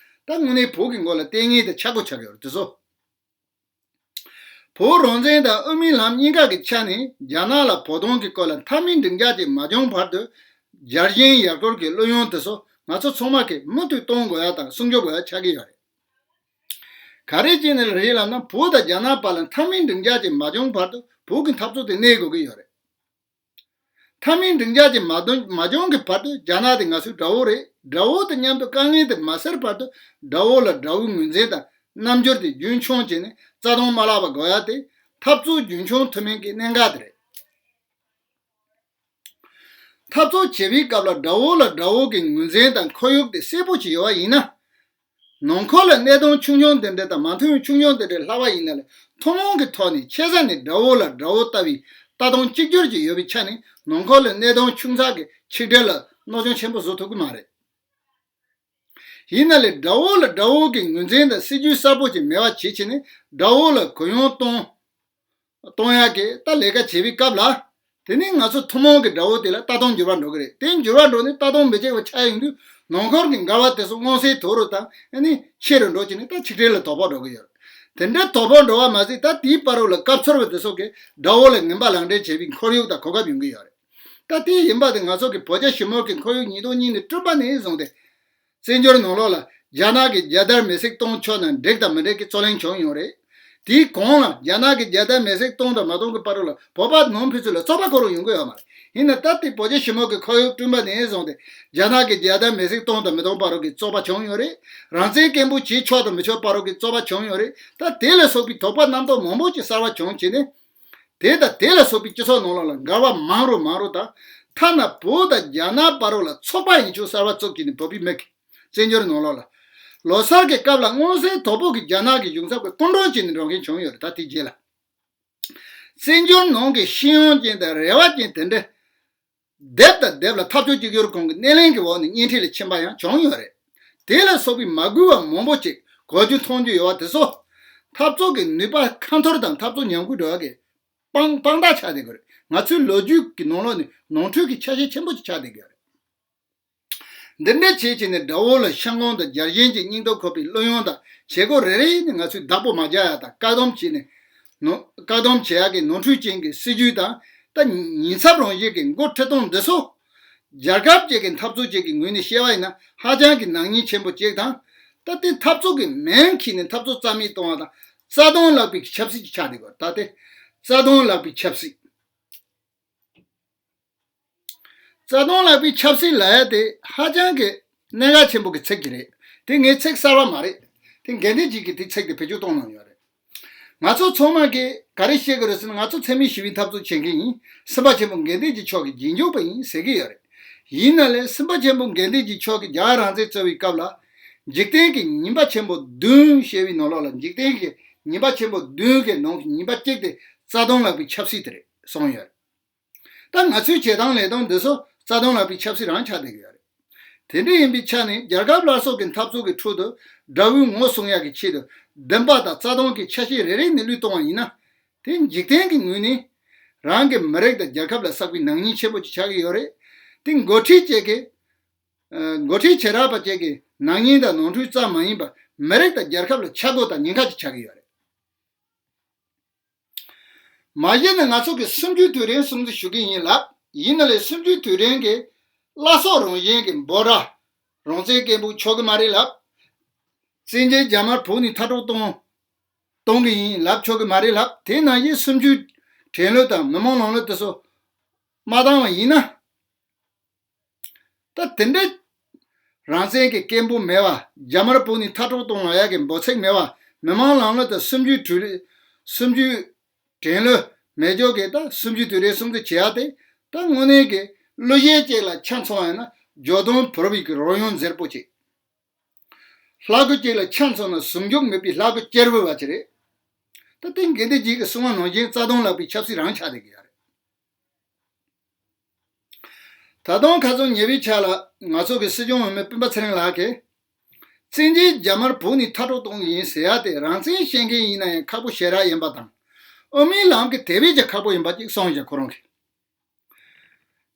ད་དངོས་གནས་བོད་ཀྱི་མགོ་ལ་ལྟས་ངན་དེ་ཆགས་དགོས་ཆགས་ཀྱི་ཡོད་རེད་དེ་ཚོ། བོད་རང་བཙན་དང་དབུ་མའི་ལམ་གཉིས་ཀ་གི་ཆ་ནས་རྒྱ་ནག་ལ་བོད་དོན་གྱི་སྐོར་ལ་མཐའ་མའི་འགྲིག་འཇགས་ཅིག་མ་བྱུང་བར་དུ་རྒྱལ་ཞེན་ཡར་སྐོར་གྱི་བློ་ཡོང་དེ་ཚོ་ང་ཚོ་ཚང་མ་གིས་མུ་མཐུད་གཏོང་དགོས་ཡ་དང་སྲུང་སྐྱོབ་དགོས་ཡ་ཆགས་ཀྱི་ཡོད་རེད། ག་རེ་བྱས་ནས་རེད་ལབ་ན་བོད་དང་རྒྱ་ནག་བར་ལ་མཐའ་མའི་འགྲིག་འཇགས་ཅིག་མ་བྱུང་བར་དུ་བོད་ཀྱི་འཐབ་རྩོད་དེ་གནས་དགོས་ཀྱི་ཡོད་རེད། མཐའ་མའི་འགྲིག་འཇགས་ཀྱི་མ་དོན་མ་འབྱུང་གི་བར་དུ་རྒྱ་ནག་དེ་ང་ཚོའི་དགྲ་བོ་རེད། དགྲ་བོ་དང་མཉམ་དུ་དཀའ་ངལ་དེ་མ་སེལ་བར་དུ་དགྲ་བོ་ལ་དགྲ་བོའི་ངོས་འཛིན་དང་རྣམ་འགྱུར་དེ་རྒྱུན་འཁྱོངས་བྱས་ནས་རྩ་དོན་མ་བརླག་པ་དགོས་ཡ་དེ་འཐབ་རྩོད་རྒྱུན་འཁྱོངས་ཐུབ་མིན་གྱི་གནད་འགག་དེ་རེད། འཐབ་རྩོད་བྱེད་པའི་སྐབས་ལ་དགྲ་བོ་ལ་དགྲ་བོ་གི་ངོས་འཛིན་དང་ཁོར་ཡུག་དེ་གསལ་པོ་ཅིག་ཡོད་པ་ཡིན་ན། ནང་ཁུལ་ལ་གནད་དོན་ཆུང་ཆུང་དེ་འདྲ་དང་མ་མཐུན་ཆུང་ཆུང་དེ་འདྲ་ལྷག་པ་ཡིན་ན་ལས་ཐུན་མོང་གི་ཐོག་ནས་ཆེ་ས་ནས་དགྲ་བོ་ལ་དགྲ་བོ་ལྟ་བུའི་ལྟ་སྟངས་གཅིག་གྱུར་གྱི་ཡོད་པའི་ཆ་ནས་ནང་ཁུལ་ལ་གནད་དོན་ཆུང་ཙག་གི་ཆིག་སྒྲིལ་ལ་གནོད་སྐྱོན་ཆེན་པོ་བཟོ་ཐུབ་ཀྱི་མ་རེད། ཡིན་ན་ལས་དགྲ་བོ་ལ་དགྲ་བོ་གི་ངོས་འཛིན་དང་སྲིད་ཇུས་གསར་པོ་ཅིག་མེད་པ་བྱེད་ཆེད་ནས་དགྲ་བོ་ལ་གུ་ཡངས་གཏོང་གཏོང་ཡག་གི་ད་ལས་ཀ་བྱེད་པའི་སྐབས་ལ། དེ་ནས་ང་ཚོ་ཐུན་མོང་གི་དགྲ་བོ་དེ་ལ་ལྟ་སྟངས་འགྱུར་བ་འགྲོ་གི་རེད། དེ་འགྱུར་བ་འགྲོ་ནས་ལྟ་སྟངས་མི་གཅིག་པ་ཆགས་ཡོང་དུས་ནང་ཁུལ་གྱི་འགལ་བ་དེ་ཚོ་མངོན་གསལ་དོད་རུ་དང་ཨ་ནི་ཆེ་རུ་འགྲོ་བྱས་ནས་ད་ཆིག་སྒྲིལ་ལ་དོ་ཕོག་འགྲོ་གི་ཡོད་རེད། དེ་འདྲ་དོ་ཕོག་འགྲོ་བ་མ་ཟད་ད་དེའི་བར་རུ་ལ་སྐབས་འཚོལ་བ་དེ་ཚོ་གིས་དགྲ་བོ་ལ་ངན་པ་ལག་འབྲེལ་བྱེད་པའི་ཁོར་ཡུག་དང་གོ་སྐབས་ཡོང་གི་ཡོད་རེད། ད་དེ་ཡིན་པ་དེ་ང་ཚོ་གི་བོད་རྒྱ་ཞི་མོལ་གྱི་ཁོར་ཡུག་ཉིས་སྟོང་གཉིས་ནས་བསྐྲུན་པ་ནས་བཟུང་སྟེ། བཙན་བྱོལ་ནང་ལོགས་ལ་རྒྱ་ནག་གི་རྒྱལ་དར་མེ་བསྲེགས་གཏོང་ཆོག་ན་འགྲིག་དང་མི་འགྲིག་གི་རྩོད་གླེང་བྱུང་ཡོད་རེད། དེའི་གོང་ལ་རྒྱ་ནག་གི་རྒྱལ་དར་མེ་བསྲེགས་གཏོང་དང་མ་གཏོང་གི་བར་རུ་ལ་བོད་པ་ནང་ཕན་ཚུན་ལ་རྩོད་པ་ཁོ་རང་ཡོང་གི་ཡོད་མ་རེད། ཡིན་ན་ད་ལྟའི་བོད་རྒྱ་ཞི་མོལ་གྱི་ཁོར་ཡུག་བསྐྲུན་པ་ནས་བཟུང་སྟེ་རྒྱ་ནག་གི་རྒྱལ་དར་མེ་བསྲེགས་གཏོང་དང་མི་གཏོང་བར་རུ་གི་རྩོད་པ་བྱུང་ཡོད་རེད། རང་བཙན་སྐད་འབོད་བྱེད་ཆོག་དང་མི་ཆོག་བར་རུ་གི་རྩོད་པ་བྱུང་ཡོད་རེད། ད་དེ་ལ་སོགས་པའི་དོགས་པ་རྣམ་རྟོག་མང་པོ་ཅིག་གསར་བ་བྱུང་བྱས་ནས། དེ་དང་དེ་ལ་སོགས་པའི་སྤྱི་ཚོགས་ནང་ལོགས་ལ་འགལ་བ་མང་རུ་མང་རུ་དང་། ཐ་ན་བོད་དང་རྒྱ་ནག་བར་རོ་ལ་ཚོགས་པ་ཡན་ཆོད་གསར་བ་བཙུགས་ཀྱིན་ནི་བོད་པའི་མི་གི་བཙན་བྱོལ་ནང་ལོགས་ལ། ལོ་སར་གྱི་སྐབས་ལ་མངོན་གསལ་དོད་པོ་གི་རྒྱ་ནག་གི་གཞུང་ཚབ་ཀྱི་སྐུ་མགྲོན་བྱས་ནས་འགྲོ་མཁན་བྱུང་ཡོད་རེད། ད་དེ་རྗེས་ལ། བཙན་བྱོལ་ནང་གི་ཤེས་ཡོན་ཅན་དང་རེ་བ་ཅན་དེ་འདྲ། སྡེབ་དང་སྡེབ་ལ་འཐབ་ཕྱོགས་གཅིག་གྱུར་ཁང་གི་སྣེ་ལེན་གྱི་འོག་ནས་གཉེན་འཕྲད་ལ་ཕྱིན་པ་ཡང་བྱུང་ཡོད་རེད། དེ་ལ་སོགས་པའི་མ་གུས་པ་མང་པོ་ཅིག་གོ་རྒྱུ་མཐོང་རྒྱུ་ཡོད་པ་དེ་ཚོ། འཐབ་རྩོད་ཀྱི་ནུས་པ་ཁ་འཐོར་དང་འཐབ་རྩོད་ཉམས་རྒུད་འགྲོ་བ་གི་དཔང་དཔང་རྟགས་ཆགས་བསྡད་ཀྱི་རེད། ང་ཚོའི་ལོ་རྒྱུས་ཀྱི་ནང་ལོགས་ནས་ནོར་འཁྲུལ་གྱི་ཆ་ཤས་ཆེན་པོ་ཅིག་ཆགས་བསྡད་ཀྱི་རེད། འདི་འདྲ་བྱས་བྱས་ནས་དགྲ་བོ་ལ་ཤ་འཁོན་དང་རྒྱལ་ཞེན་གྱི་སྙིང་སྟོབས་འཁོར་བའི་བློ་ཡོང་དང་བྱེད་སྒོ་རེ་རེ་ནས་ང་ཚོས་བདག་པོ་མ་རྒྱག་ཡ་དང་བཀག་སྡོམ་བྱས་ནས། ནོ་བཀག་སྡོམ་བྱེད་ཡག་གི་ནོར་འཁྲུལ་ཅན་གྱི་སྲིད་ཇུས་དང་། ད་ཉེན་ཚབས་རང་བཞིན་གྱི་འགོ་ཁྲིད་སྟངས་འདི་ཚོ། རྒྱལ་ཁབ་ཅིག་གི་འཐབ་རྩོད་ཅིག་གི་ངོས་ནས་བཤད་པ་ཡིན་ན་ཧ་ཅང་གི་ནག་ཉེས་ཆེན་པོ་ཅིག་དང་། ད་ལྟའི་འཐབ་རྩོད་ཀྱི་མེ་འཁྱེར་ནས་འཐབ་རྩོད་རྩ་མེད་གཏོང་བ་དང་རྩ་དོན་བརླག་པའི་ཆབ་སྲིད་ཅིག་ཆགས་བསྡད་ཡོད། ད་ལྟའི་རྩ་དོན་བརླག་པའི་ཆབ་སྲིད། རྩ་དོན་བརླག་པའི་ཆབ་སྲིད་ལབ་ཡ་དེ་ཧ་ཅང་གི་གནད་འགག་ཆེན་པོ་གི་ཚིག་ཅིག་རེད། དེ་ངའི་ཚིག་གསར་བ་མ་རེད། དེ་འགན་འཛིན་ཅིག་གིས་དེ་ཚིག་དེ་བེད་སྤྱོད་གཏོང་གནང་ཡོད་རེད། ང་ཚོ་ཚང་མ་གིས་ག་རེ་བཤད་ཀྱི་རེད་ཟེར་ན་ང་ཚོ་འཚེ་མེད་ཞི་བའི་འཐབ་རྩོད་བྱེད་མཁན་ཡིན། སེམས་དཔའ་ཆེན་པོ་དགེ་འདུན་གྱི་མཆོག་གི་རྗེས་འཇུག་པ་ཡིན་ཟེར་གྱི་ཡོད་རེད། ཡིན་ན་ལས་སེམས་དཔའ་ཆེན་པོ་དགེ་འདུན་གྱི་མཆོག་གིས་རྒྱ་གར་རང་བཙན་རྩོད་པའི་སྐབས་ལ། འཇིག་རྟེན་གྱི་ཉེས་པ་ཆེན་པོ་བདུན་ཞེས་པའི་ནང་ལོགས་ལ་འཇིག་རྟེན་གྱི་ཉེས་པ་ཆེན་པོ་བདུན་གྱི་ནང་གི་ཉེས་པ་གཅིག་དེ་རྩ་དོན་བརླག་པའི་ཆབ་སྲིད་དེ་རེད་གསུངས་ཡོད། ད་ང་ཚོའི་བྱེད་སྟངས་ལས་སྟངས་འདི་ཚོ་རྩ་དོན་ལག་པའི་ཆབ་སྲིད་རང་ཆགས་བསྡད་ཀྱི་ཡོད་རེད། དེ་འདྲ་ཡིན་པའི་ཆ་ནས་རྒྱལ་ཁབ་སླར་གསོ་གི་འཐབ་རྩོད་ཀྱི་ཁྲོད་དུ་དགྲ་བོའི་ངོ་སྲུང་ཡག་གི་ཆེད་དུ་བདེན་པ་དང་རྩ་དོན་གྱི་ཆ་ཤས་རེ་རེ་ནས་བློས་གཏོང་བ་ཡིན་ན། དེ་འཇིག་རྟེན་གྱི་ངོས་ནས་རང་གི་མི་རིགས་དང་རྒྱལ་ཁབ་ལ་བསགས་པའི་ནག་ཉེས་ཆེན་པོ་ཅིག་ཆགས་ཀྱི་ཡོད་རེད། དེ་འགོ་ཁྲིད་བཅས་ཀྱི་འགོ་ཁྲིད་བྱེ་བྲག་པ་བཅས་ཀྱི་ནག་ཉེས་དང་ནོར་འཁྲུལ་ཙམ་མ་ཡིན་པར་མི་རིགས་དང་རྒྱལ་ཁབ་ལ་ཆག་སྒོ་དང་ཉེན་ཁ་ཅིག་ཆགས་ཀྱི་ཡོད་རེད། མ་གཞི་ནས་ང་ཚོ་གི་གསུམ་བཅུའི་དུས་དྲན་སྲུང་བརྩི་ཞུ་གི་ཡིན་ལབ། ཡིན་ན་ལས་གསུམ་བཅུའི་དུས་དྲན་གྱི་བླ་སྲོག་རང་བཞིན་གྱི་འབོད་སྒྲ་རང་བཙན་སྐད་འབོད་ཆོག་གི་མ་རེད་ལབ། བཙན་བྱོལ་རྒྱ་དམར་བོད་ནས་མཐའ་སྐྲོད་གཏོང་གཏོང་གི་ཡིན་ལབ་ཆོག་གི་མ་རེད་ལབ། དེ་ནང་བཞིན་གསུམ་བཅུའི་དྲན་གླུ་དང་མི་མང་ལམ་གླུ་དེ་ཚོ་མ་བཏང་བ་ཡིན་ན། ད་དེ་འདྲ་རང་བཙན་གྱི་སྐད་འབོད་མེད་པ། རྒྱ་དམར་བོད་ནས་མཐའ་སྐྲོད་གཏོང་ལབ་ཡག་གི་འབོད་ཚིག་མེད་པ། མི་མང་ལམ་གླུ་དང་གསུམ་བཅུའི་དུས་རེ་གསུམ་བཅུའི་དྲན་གླུ་མེད་ཅོག་གི་ད་གསུམ་བཅུའི་དུས་དྲན་སྲུང་བརྩི་བྱེད་ཡག་དེ་ད་དངོས་གནས་ཀྱི་གླུ་གཞས་གཅིག་ལ་ཆ་མཚོན་པ་ཡིན་ན་འཇོལ་རྡུང་བོར་བའི་གི་རོལ་དབྱངས་འཛེར་པོ་ཅིག། ལྷ་སྐུ་གཅིག་ལ་ཆ་མཚོན་ན་ཟུང་འཇུག་མེད་པའི་ལྷ་སྐུ་གཅེར་བུ་བ་ཅིག་རེད། ད་དེ་འགན་འདི་གཅིག་གི་གསུང་བ་ནང་བཞིན་རྩ་དོན་ལག་པའི་ཆབ་སྲིད་རང་ཆགས་བསྡད་ཀྱི་ཡོད་རེད། ད་དུང་ཁ་སང་ཉེ་བའི་ཆར་ལ་ང་ཚོ་གི་སྲིད་སྐྱོང་འོས་མི་སྤེན་པ་ཚེ་རིང་ལགས་ཀྱིས། བཙན་བྱོལ་རྒྱ་དམར་བོད་ནས་མཐའ་སྐྲོད་གཏོང་གི་ཡིན་ཟེར་ཡ་དེ་རང་བཙན་བཤད་མཁན་ཡིན་ན་ཡང་ཁག་པོ་ཞེ་དྲག་ཡིན་པ་དང་། དབུ་མའི་ལམ་གྱི་དེ་བས་ཀྱང་ཁག་པོ་ཡིན་པ་ཅིག་གསུངས་ཤག་ཁོ་རང་གིས།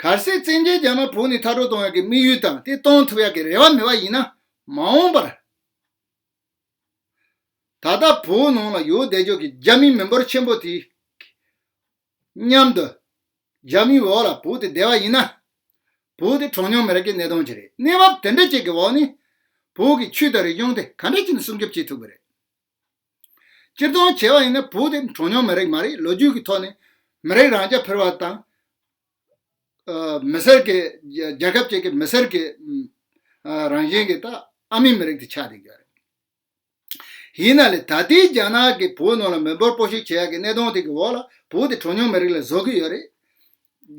གལ་སྲིད་བཙན་བྱོལ་རྒྱ་དམར་བོད་ནས་མཐའ་སྐྲོད་གཏོང་ཡག་གི་དམིགས་ཡུལ་དང་དེ་གཏོང་ཐུབ་ཡག་གི་རེ་བ་མེད་པ་ཡིན་ན། མ་འོངས་པར་ད་ལྟ་བོད་ནང་ལ་ཡོད་བསྡད་ཆོག་གི་རྒྱ་མི་མི་འབོར་ཆེན་པོ་དེ་མཉམ་དུ་རྒྱ་མིའི་འོག་ལ་བོད་དེ་བསྡད་པ་ཡིན་ན། བོད་དེ་གྲངས་ཉུང་མི་རིགས་ཀྱི་གནས་སྟངས་ཅིག་རེད། གནས་བབ་དེ་འདྲ་ཅིག་གི་འོག་ནས་བོད་ཀྱི་ཆོས་དང་རིག་གཞུང་དེ་ག་འདྲ་བྱས་ནས་སྲུང་སྐྱོབ་བྱེད་ཐུབ་ཀྱི་རེད། སྤྱིར་བཏང་བྱས་པ་ཡིན་ན་བོད་དེ་གྲངས་ཉུང་མི་རིགས་མ་རེད། ལོ་རྒྱུས་ཀྱི་ཐོག་ནས་མི་རིགས་རང་རྐྱ་འཕེར་བ་དང་། ཨ། མི་སེར་གྱི་རྒྱལ་ཁབ་ཅིག་གི་མི་སེར་གྱི་ཨ་རང་བཞིན་གྱི་ད་ཨ་མའི་མི་རིགས་དེ་ཆགས་བསྡད་ཀྱི་ཡོད་རེད། ཡིན་ན་ལས་ད་ལྟའི་རྒྱ་ནག་གིས་བོད་ནང་ལ་མི་འབོར་སྤོ་བཤིག་བྱེད་ཡག་གི་གནས་སྟངས་དེ་གི་འོག་ལ་བོད་དེ་གྲངས་ཉུང་མི་རིགས་ལ་བཟོ་གི་ཡོད་རེད།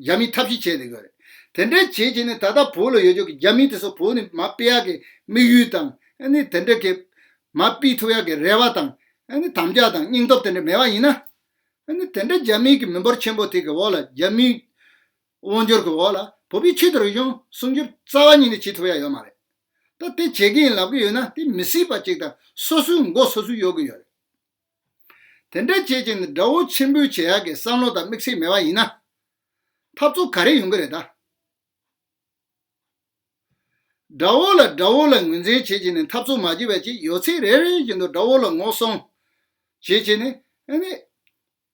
རྒྱ་མིས་ཐབས་ཤེས་བྱས་བསྡད་ཀྱི་ཡོད་རེད། དེ་འདྲའི་བྱས་བྱས་ནས་ད་ལྟ་བོད་ལ་ཡོད་ཆོག་གི་རྒྱ་མི་དེ་ཚོ་བོད་ནས་མར་སྤེལ་ཡག་གི་དམིགས་ཡུལ་དང་། ཨ་ནི་དེ་འདྲ་གི་མར་སྤེལ་ཐུབ་ཡག་གི་རེ་བ་དང་། ཨ་ནི་དམ་བཅའ་དང་སྙིང་སྟོབས་དེ་འདྲ་མེད་པ་ཡིན་ན། ཨ་ནི་དེ་འདྲ་རྒྱ་མིའི་གི་མི་འབོར་ཆེན་པོ་དེ་གི་འོག་ལ་རྒྱ་མིའི་དབང་སྒྱུར་གི་འོག་ལ་བོད་པའི་ཆོས་དང་རིག་གཞུང་སྲུང་སྐྱོབ་རྩ་བ་ཉིད་ནས་བྱེད་ཐུབ་ཡ་ཡོད་མ་རེད། ད་དེ་བྱེད་ཀྱི་ཡིན་ལབ་ཀྱི་ཡོད་ན་དེ་མི་སྲིད་པ་ཅིག་དང་སོ་སོའི་མགོ་སོ་སོས་གཡོག་གི་ཡོད་རེད། དེ་འདྲ་བྱེད་ཀྱི་ནི་དགྲ་བོ་ཕྱིར་འབུད་བྱེད་ཡག་གི་བསམ་བློ་དང་དམིགས་ཚད་མེད་པ་ཡིན་ན། འཐབ་རྩོད་ག་རེ་ཡོང་གི་རེད་ད། དགྲ་བོ་ལ་དགྲ་བོ་ལ་ངོས་འཛིན་བྱེད་ཀྱི་ནི་འཐབ་རྩོད་མ་བྱེད་པ་ཅིག་ཡོད་ཚད་རེ་རེ་བཞིན་དུ་དགྲ་བོ་ལ་ངོ་སྲུང་བྱེད་ཀྱི་ནི་ཨ་ནི།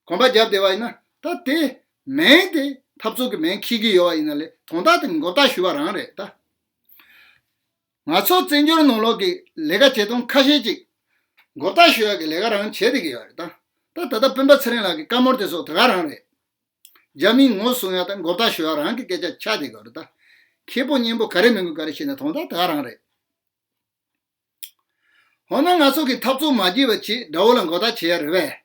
གོམ་པ་བརྒྱབ་བསྡད་པ་ཡིན་ན་ད་དེ་མིང་དེ་འཐབ་རྩོད་ཀྱི་མིང་འཁྱེར་གྱི་ཡོད་པ་ཡིན་ན་ལས་དོན་དག་དེ་མགོ་བཏགས་ཞུ་བ་རང་རེད་ད། ང་ཚོ་བཙན་བྱོལ་ནང་ལོགས་ཀྱི་ལས་ཀ་བྱེད་སྟངས་ཁ་ཤས་ཅིག་མགོ་བཏགས་ཞུ་ཡག་གི་ལས་ཀ་རང་བྱེད་བསྡད་ཀྱི་ཡོད་རེད་ད། ད་ད་ལྟ་སྤེན་པ་ཚེ་རིང་ལགས་ཀྱི་བཀའ་མོལ་དེ་ཚོ་དེ་ག་རང་རེད། རྒྱ་མིའི་ངོ་སྲུང་ཡག་དང་མགོ་བཏགས་ཞུ་ཡག་རང་གི་སྐད་ཆ་ཆགས་བསྡད་ཀྱི་ཡོད་རེད་ད། ཁེ་པོ་སྙན་པོ་ག་རེ་མིན་དགོས་ག་རེ་བྱས་ན་དོན་དག་དེ་ག་རང་རེད། འོ་ན་ང་ཚོ་གིས་འཐབ་རྩོད་མ་བགྱིས་པ་བྱས་དགྲ་བོ་ལ་མགོ་བཏགས་བྱེད་ཡ་རེད་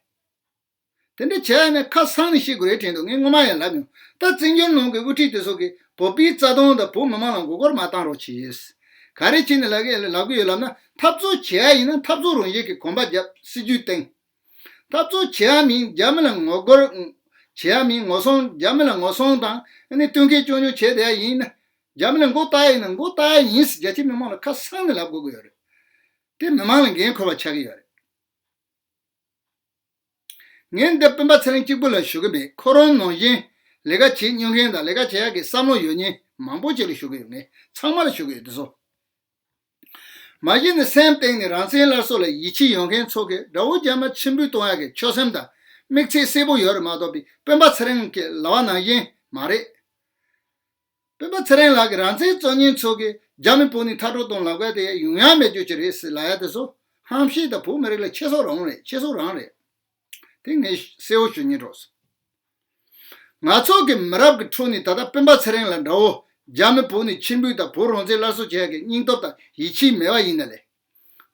པས། དེ་འདྲ་བྱས་ནས་ཁ་སང་ནས་བཤད་དགོས་རེད་དྲན་འདུག་ངས་སྔོན་མ་ཡང་ལབ་མྱོང་། ད་བཙན་བྱོལ་ནང་གི་དབུ་ཁྲིད་དེ་ཚོ་གིས་བོད་པའི་རྩ་དོན་དང་བོད་མི་མང་ལ་མགོ་སྐོར་མ་བཏང་རོགས་བྱེད། ག་རེ་བྱས་ནས་ལབ་གི་ལབ་གི་ཡོད་ལབ་ན། འཐབ་རྩོད་བྱེད་ཡ་ཡིན་ན་འཐབ་རྩོད་རང་བཞིན་གྱི་གོམ་པ་བརྒྱབ། སྲིད་ཇུས་བཏིང་། འཐབ་རྩོད་བྱེད་ཡ་མིན་རྒྱ་མི་ལ་ངོ་རྒོལ་བྱེད་ཡ་མིན་ངོ་སྲུང་། རྒྱ་མི་ལ་ངོ་སྲུང་དང་ཨ་ནི་བསྟུན་མཁས་སྐྱོན་བརྗོད་བྱས་བསྡད་ཡ་ཡིན་ན། རྒྱ་མི་ལ་མགོ་བཏགས་ཡ་ཡིན་ན་མགོ་བཏགས་ཡ་ཡིན་ཟེར་རྒྱ་ཆེ་མི་མང་ལ་ཁ་སང་ནས་ལབ་དགོས་ཀྱི་ཡོད་རེད། དེ་མི་མང་ལ་འགན་འཁུར་བ་ཆགས་ཀྱི་ཡོད་རེད། ངས་འདི་སྤེན་པ་ཚེ་རིང་གཅིག་པུ་ལ་ཞུ་གི་མེད། ཁོ་རང་ནང་བཞིན་ལས་ཀ་བྱེད་མྱོང་མཁན་དང་ལས་ཀ་བྱེད་ཡག་གི་བསམ་བློ་ཡོད་མཁན་མང་པོ་ཅིག་ལ་ཞུ་གི་ཡོད། ངས་ཚང་མ་ལ་ཞུ་གི་ཡོད་དེ་ཚོ། མ་གཞི་ནས་སེམས་གཏིང་ནས་རང་བཙན་སླར་གསོ་ལ་ཡིད་ཆེས་ཡོད་མཁན་ཚོ་གིས་དགྲ་བོ་རྒྱ་དམར་ཕྱིར་འབུད་གཏོང་ཡག་གི་ཆོད་སེམས་དང་དམིགས་ཚད་གསལ་པོ་ཡོད་རེད་མ་གཏོགས་པའི་སྤེན་པ་ཚེ་རིང་གི་ལབ་པ་ནང་བཞིན་མ་རེད། སྤེན་པ་ཚེ་རིང་ལགས་ཀྱིས་རང་བཙན་རྩོད་མཁན་ཚོ་གིས་རྒྱ་མི་བོད་ནས་མཐའ་སྐྲོད་གཏོང་ལབ་མཁན་དེ་ཡོང་ཡ་མེད་རྒྱུ་ཅིག་རེད་ཟེར་ལབ་ཡ་དེ་ཚོ་ཧམ་བཤད་དང་བོད་མི་རིགས་ལ་ཆེ་སོ་རང་རེད། ཆེ་སོ་རང་རེད། དེ་ངས་གསལ་བོ་ཞུ་སྙིང་བྲོ་སོང་། ང་ཚོ་གི་མི་རབས་ཀྱི་ཁྲོད་ནས་ད་ལྟ་སྤེན་པ་ཚེ་རིང་ལ་འདྲ་བོ་རྒྱ་མི་བོད་ནས་ཕྱིར་འབུད་དང་བོད་རང་བཙན་སླར་གསོ་བྱེད་ཡག་གི་སྙིང་སྟོབས་དང་ཡིད་ཆེས་མེད་པ་ཡིན་ན་ལས།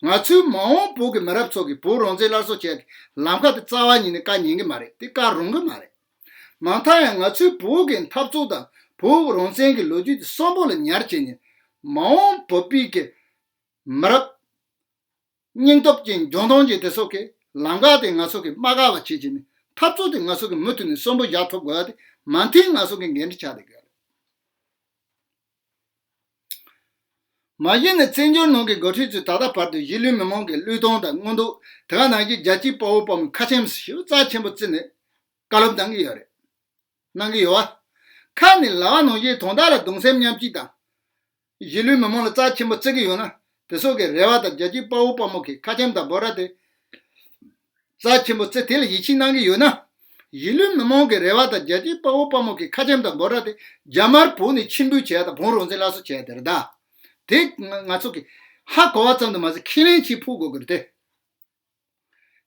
ང་ཚོའི་མ་འོངས་བོད་ཀྱི་མི་རབས་ཚོ་གིས་བོད་རང་བཙན་སླར་གསོ་བྱེད་ཡག་གི་ལམ་ཁ་དེ་རྩ་བ་ཉིད་ནས་བཀག་ཉན་གི་མ་རེད། དེ་བཀག་རུང་གི་མ་རེད། མ་མཐའ་ཡང་ང་ཚོའི་བོད་ཀྱི་འཐབ་རྩོད་དང་བོད་རང་བཙན་གྱི་ལོ་རྒྱུས་དེ་གསོན་པོ་ལ་ཉར་བྱས་ནས་མ་འོངས་བོད་པའི་གི་མི་རབས་སྙིང་སྟོབས་ཅན་འཇོན་ཐང་ཅན་དེ་ཚོ་གི་ལམ་ཁ་དེ་ང་ཚོ་གི་མ་བཀག་པ་བྱེད་ཀྱི་ནི་འཐབ་རྩོད་དེ་ང་ཚོ་གི་མུ་མཐུད་ནས་གསོན་པོ་བཞག་ཐུབ་དགོས་ཡ་དེ་ མ་མཐུན་ང་ཚོ་གི་འགན་འཁྲི་ཆགས་བསྡད་ཀྱི་ཡོད་རེད། མ་གཞི་ནས་བཙན་བྱོལ་ནང་གི་འགོ་ཁྲིད་ཚོས་ད་ལྟ་བར་དུ་གཞིས་ལུས་མི་མང་གི་བློས་གཏོང་དང་མངོན་འདོད། དེ་ག་ནང་བཞིན་རྒྱལ་གཅེས་དཔའ་བོ་དཔའ་མོ་ཁ་ཆེམས་ཞེ་པོ་རྩ་ཆེན་པོ་བརྩིས་ནས་བཀའ་སློབ་གནང་གི་ཡོད་རེད། གནང་གི་ཡོད་བ། ཁ་ནས་ལབ་པ་ནང་བཞིན་དོན་དག་ལ་གདུང་སེམས་མཉམ་སྐྱེད་དང་། གཞིས་ལུས་མི་མང་ལ་རྩ་ཆེན་པོ་བརྩི་གི་ཡོད་ན། དེ་ཚོ་གི་རེ་བ་དང་རྒྱལ་གཅེས་དཔའ་བོ་དཔའ་མོ་གི་ཁ་ཆེམས་དང་འབོད་སྒྲ་དེ་རྩ་ཆེན་པོ་བརྩི། དེ་ལ་ཡིད་ཆེས་གནང་གི་ཡོད་ན། གཞིས་ལུས་མི་མང་གི་རེ་བ་དང་རྒྱལ་གཅེས་དཔའ་བོ་དཔའ་མོ་གི་ཁ་ཆེམས་དང་འབོད་སྒྲ་དེ་རྒྱ་དམར་བོད་ནས་ཕྱིར་འབུད་བྱས་དང་བོད་རང་བཙན་སླར་གསོ་བྱས་དེ་རེད་ད། དེ་ང་ང་ཚོ་གི་ཧ་གོ་བ་ཙམ་དུ་མ་ཟད་ཁས་ལེན་བྱེད་ཕོད་དགོས་ཀྱི་རེད་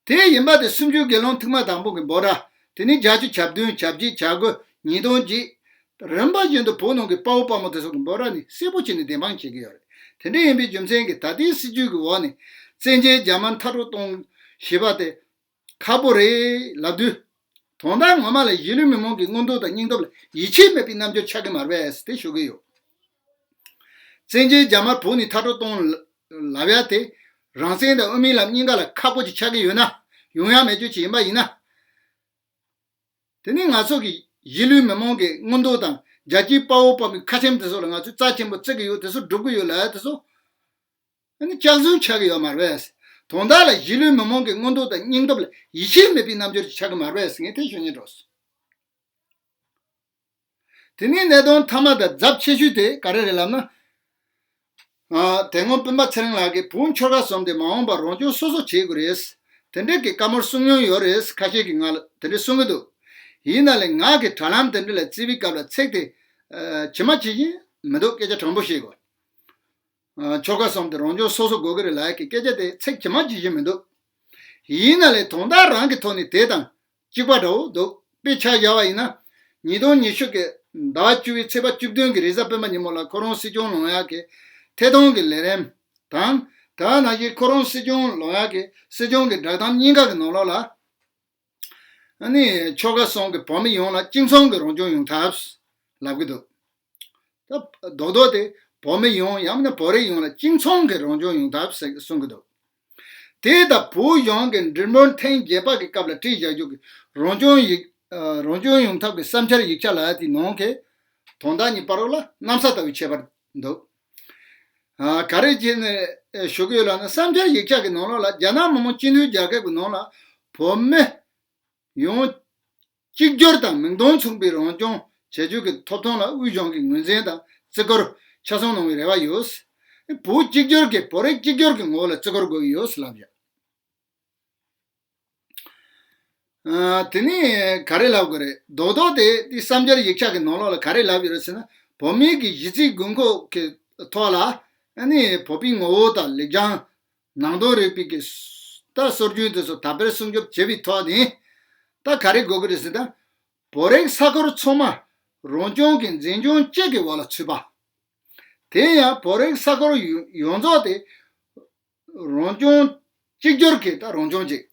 དེ། དེ་ཡིན་པ་དེ་སུམ་ཅུ་སྒེར་ལངས་ཐེངས་མ་དང་པོ་གི་འབོད་སྒྲ། དེ་ནས་བརྒྱད་ཅུ་གྱ་བདུན་གྱ་བརྒྱད་གྱ་དགུ་ཉིས་སྟོང་བརྒྱད། རིམ་པ་བཞིན་དུ་བོད་ནང་གི་དཔའ་བོ་དཔའ་མོ་དེ་ཚོ་གི་འབོད་སྒྲ་ནི་གསལ་པོ་བྱས་ནས་བདེན་དཔང་བྱེད་ཀྱི་ཡོད་རེད། དེ་འདྲ་ཡིན་པའི་རྒྱུ་མཚན་གྱིས་ད་ལྟའི་སྲིད་བྱུས་ཀྱི་འོག་ནས་བཙན་རྒྱལ་རྒྱ་དམར་མཐར་སྐྲོད་གཏོང་ཞེས་པ་དེ་ཁག་པོ་རེད་ལབ་དུས། དོན་དག་ངོ་མ་ལ་གཞིས་ལུས་མི་མང་གི་མངོན་འདོད་དང་སྙིང་སྟོབས་ལ་ཡིད་ཆེས་མེད་པའི་རྣམ་འགྱུར་ཆགས་ཀྱི་མ་རེད་པས་དེ་ཞུ་གི་ཡོད། བཙན་རྒྱལ་རྒྱ་དམར་བོད་ནས་མཐར་སྐྲོད་གཏོང་ལབ་ཡ་དེ། རང་བཙན་དང་དབུ་མའི་ལམ་གཉིས་ཀ་ལ་ཁག་པོ་ཅིག་ཆགས་ཀྱི་ཡོད་ན། ཡོང་ཡ་མེད་རྒྱུ་ཅིག་ཡིན་པ་ཡིན་ན། དེ་ནི་ང་ཚོ་གི་གཞིས་ལུས་མི་མང་གི་མངོན་འདོད་དང་རྒྱལ་གཅེས་དཔའ་བོ་དཔའ་མོའི་ཁ་ཆེམས་དེ་ཚོ་ལ་ང་ཚོས་རྩ་ཆེན་པོ་བརྩི་གི་ཡོད། དེ་ཚོ་སྒྲུབ་གི་ཡོད་ལབ་ཡ་དེ་ཚོ། ཨ་ནི་སྐྱག་རྫུན་ཆགས་ཀྱི་ཡོད་མ་རེད་པས། དོན་དག་ལ་གཞིས་ལུས་མི་མང་གི་མངོན་འདོད་དང་སྙིང་སྟོབས་ལ་ཡིད་ཆེས་མེད་པའི་རྣམ་འགྱུར་ཆགས་ཀྱི་མ་རེད་པས་ངས་དེ་ཞུ་སྙིང་འདོད། དེ་ནས་གནད་དོན་མཐའ་མ་དང་རྫབ་ཆེ་ཤོས་དེ་ག་རེ་རེད་ལབ་ན། ཨ། དེ་སྔོན་སྤེན་པ་ཚེ་རིང་ལགས་ཀྱིས་བོད་ཆོལ་ཁ་གསུམ་དེ་མ་འོངས་པར་རང་སྐྱོང་སོ་སོ་བྱེད་དགོས་རེད། དེ་འདྲའི་གི་བཀའ་མོལ་གསུང་མྱོང་ཡོད་རེད། ཁ་ཤས་ཀྱིས་ང་ལ་དེ་འདྲ་གསུང་གི་འདུག། ཡིན་ན་ལས་ང་གི་དྲ་ལམ་དེ་འདྲ་ལ་བརྩི་བའི་སྐབས་ལ་ཚིག་དེ། ཨ། ཇི་མ་ཇི་བཞིན་མི་འདུག། སྐད་ཆ་དྲང་པོ་བཤད་དགོས། ཨ། ཆོལ་ཁ་གསུམ་དེ་རང་སྐྱོང་སོ་སོ་དགོས་ཀྱི་རེད་ལབ་ཡ་གི་སྐད་ཆ་དེ་ཚིག་ཇི་མ་ཇི་བཞིན་མི་འདུག། ཡིན་ན་ལས་དོན་དག་རང་གི་ཐོག་ནས་དེ་དང་གཅིག་པ་འདྲ་བོ་འདུག། དཔེ་ཆ་བཞག་པ་ཡིན་ན། ཉིས་སྟོང་ཉི་ཤུ་གི་ཟླ་བ་བཅུ་པའི་ཚེས་པ་བཅུ་བདུན་གྱི་རེས་གཟའ་སྤེན་པ་ཉིན་མོ་ལ་ཁོ་རང་སྲིད་སྐྱོང་ལངས་ཡག་གི་ཐད་གཏོང་གི་ལས་རིམ་དང་། དེ་ནང་བཞིན་ཁོ་རང་སྲིད་སྐྱོང་ལངས་ཡག་གི་སྲིད་སྐྱོང་གི་བསྒྲགས་གཏམ་གཉིས་ཀ་གི་ནང་ལོགས་ལ། ཨ་ནི་ཆོལ་ཁ་གསུམ་གྱི་བོད་མི་ཡོངས་ལ་གཅིག་མཚུངས་ཀྱི་རང་སྐྱོང་ཡོང་ཐབས་ལབ་ཀྱི་འདུག། ད་རྡོག་རྡོག་དེ་བོད་མི་ཡོངས་ཡང་མིན་ན་བོད་རིགས་ཡོངས་ལ་གཅིག་མཚུངས་ཀྱི་རང་སྐྱོང་ཡོང་ཐབས་ཟེར་གསུང་གི་འདུག། དེ་ལྟར་བོད་གཞུང་གིས་འབྲེལ་མོལ་ཐེངས་བརྒྱད་པ་གི་སྐབས་ལ་བྲིས་བཞག་རྒྱུ་གི་རང་སྐྱོང་ཡིག་ཨ། རང་སྐྱོང་ཡོང་ཐབས་ཀྱི་བསམ་འཆར་ཡིག་ཆ་ལབ་ཡ་དེའི་ནང་གི་དོན་དག་གཉིས་བར་ལ་གནམ་ས་ལྟ་བུའི་ཁྱད་པར་འདུག། ཨ། ག་རེ་བྱས་ནས་ཞུ་གི་ཡོད་ལབ་ན། བསམ་འཆར་ཡིག་ཆ་གི་ནང་ལོགས་ལ་རྒྱ་ནག་མི་དམངས་སྤྱི་མཐུན་རྒྱལ་ཁབ་ཀྱི་ནང་ལ་བོད་མི་ཡོངས་གཅིག་གྱུར་དང་མིང་དོན་མཚུངས་པའི་རང་སྐྱོང་བྱེད་རྒྱུ་གི་ཐོབ་ཐང་ལ་དབུས་གཞུང་གིས་ངོས་འཛིན་དང་བརྩི་བཀུར་ཆ་ཚང་གནང་བའི་རེ་བ་ཡོད། བོད་གཅིག་གྱུར་གྱི་བོད་རིགས་གཅིག་གྱུར་གྱི་ངོ་བོ་ལ་བརྩི་བཀུར་དགོས་ཀྱི་ཡོད་ལབ་ཡ། ཨ། དེ་ནས་ག་རེ་ལབ་དགོས་རེད། རྡོག་རྡོག་དེ་དེ་བསམ་འཆར་ཡིག་ཆ་གི་ནང་ལོགས་ལ་ག་རེ་ལབ་ཡོད་རེད་ཟེར་ན། བོད་མིའི་གི་གཞི་རྩའི་དགོས་མཁོ་གི་ཐོག་ལ། ཨ་ནི་བོད་པའི་ངོ་བོ་དང་ལེགས་བྱང་། ནང་དོན་རིག་པའི་གི་ད་སྲོལ་རྒྱུན་དེ་ཚོ་དར་སྤེལ་སྲུང་སྐྱོབ་བྱེད་པའི་ཐོག་ནས། ད་ག་རེ་དགོས་ཀྱི་རེད་ཟེར་ན། བོད་རིགས་ས་ཁུལ་ཚང་མ་རང་སྐྱོང་གི་འཛིན་སྐྱོང་གཅིག་གི་འོག་ལ་ཚུད་པ། དེ་ཡང་བོད་རིགས་ས་ཁུལ་ཡོངས་རྫོགས་དེ་རང་སྐྱོང་གཅིག་གྱུར་གྱི་ད་རང་སྐྱོང་གཅིག།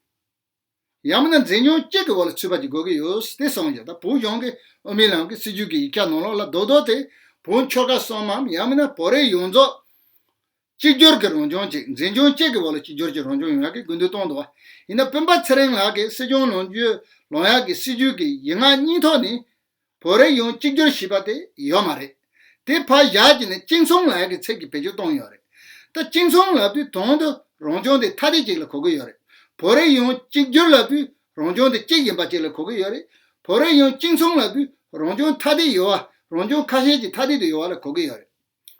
ཡང་མིན་ན་འཛིན་སྐྱོང་གཅིག་གི་འོག་ལ་ཚུད་པ་ཅིག་དགོས་ཀྱི་ཡོད་དེ་གསུངས་ཡོད། ད་བོད་གཞུང་གི་དབུ་མའི་ལམ་གྱི་སྲིད་བྱུས་ཀྱི་ཡིག་ཆ་ནང་ལོགས་ལ་རྡོག་རྡོག་དེ་བོད་ཆོལ་ཁ་གསུམ་མམ་ཡང་མིན་ན་བོད་རིགས་ཡོངས་རྫོགས་གཅིག་གྱུར་གྱི་རང་སྐྱོང་གཅིག། འཛིན་སྐྱོང་གཅིག་གི་འོག་ལ་གཅིག་གྱུར་གྱི་རང་སྐྱོང་ཡོང་ཡག་གི་སྐུལ་འདེད་གཏོང་འདུག་པ། ཡིན་ན་སྤེན་པ་ཚེ་རིང་ལགས་ཀྱིས་སྲིད་སྐྱོང་ལངས་རྒྱུ་ལངས་ཡག་གི་སྲིད་བྱུས་ཀྱི་ཡིག་ངག་གཉིས་ཐོག་ནས་བོད་རིགས་ཡོངས་གཅིག་གྱུར་ཞེས་པ་དེ་ཡོད་མ་རེད། དེ་ཕར་བཞག་བྱས་ནས་གཅིག་མཚུངས་ལབ་ཡག་གི་ཚིག་གི་བེད་སྤྱོད་བཏང་ཡོད་རེད། ད་གཅིག་མཚུངས་ལབ་དུས་དོན་དུ་རང་སྐྱོང་དེ་ཐ་དད་ཅིག་ལ་གོ་གི་ཡོད་རེད། བོད་རིགས་ཡོངས་གཅིག་གྱུར་ལབ་དུས་རང་སྐྱོང་དེ་གཅིག་ཡིན་པ་ཅིག་ལ་གོ་གི་ཡོད་རེད། བོད་རིགས་ཡོངས་གཅིག་མཚུངས་ལབ་དུས་རང་སྐྱོང་ཐ་དད་ཡོད་པ། རང་སྐྱོང་ཁ་ཤས་ཀྱི་ཐ་དད་དུ་ཡོད་པ་ལ་གོ་གི་ཡོད་རེད།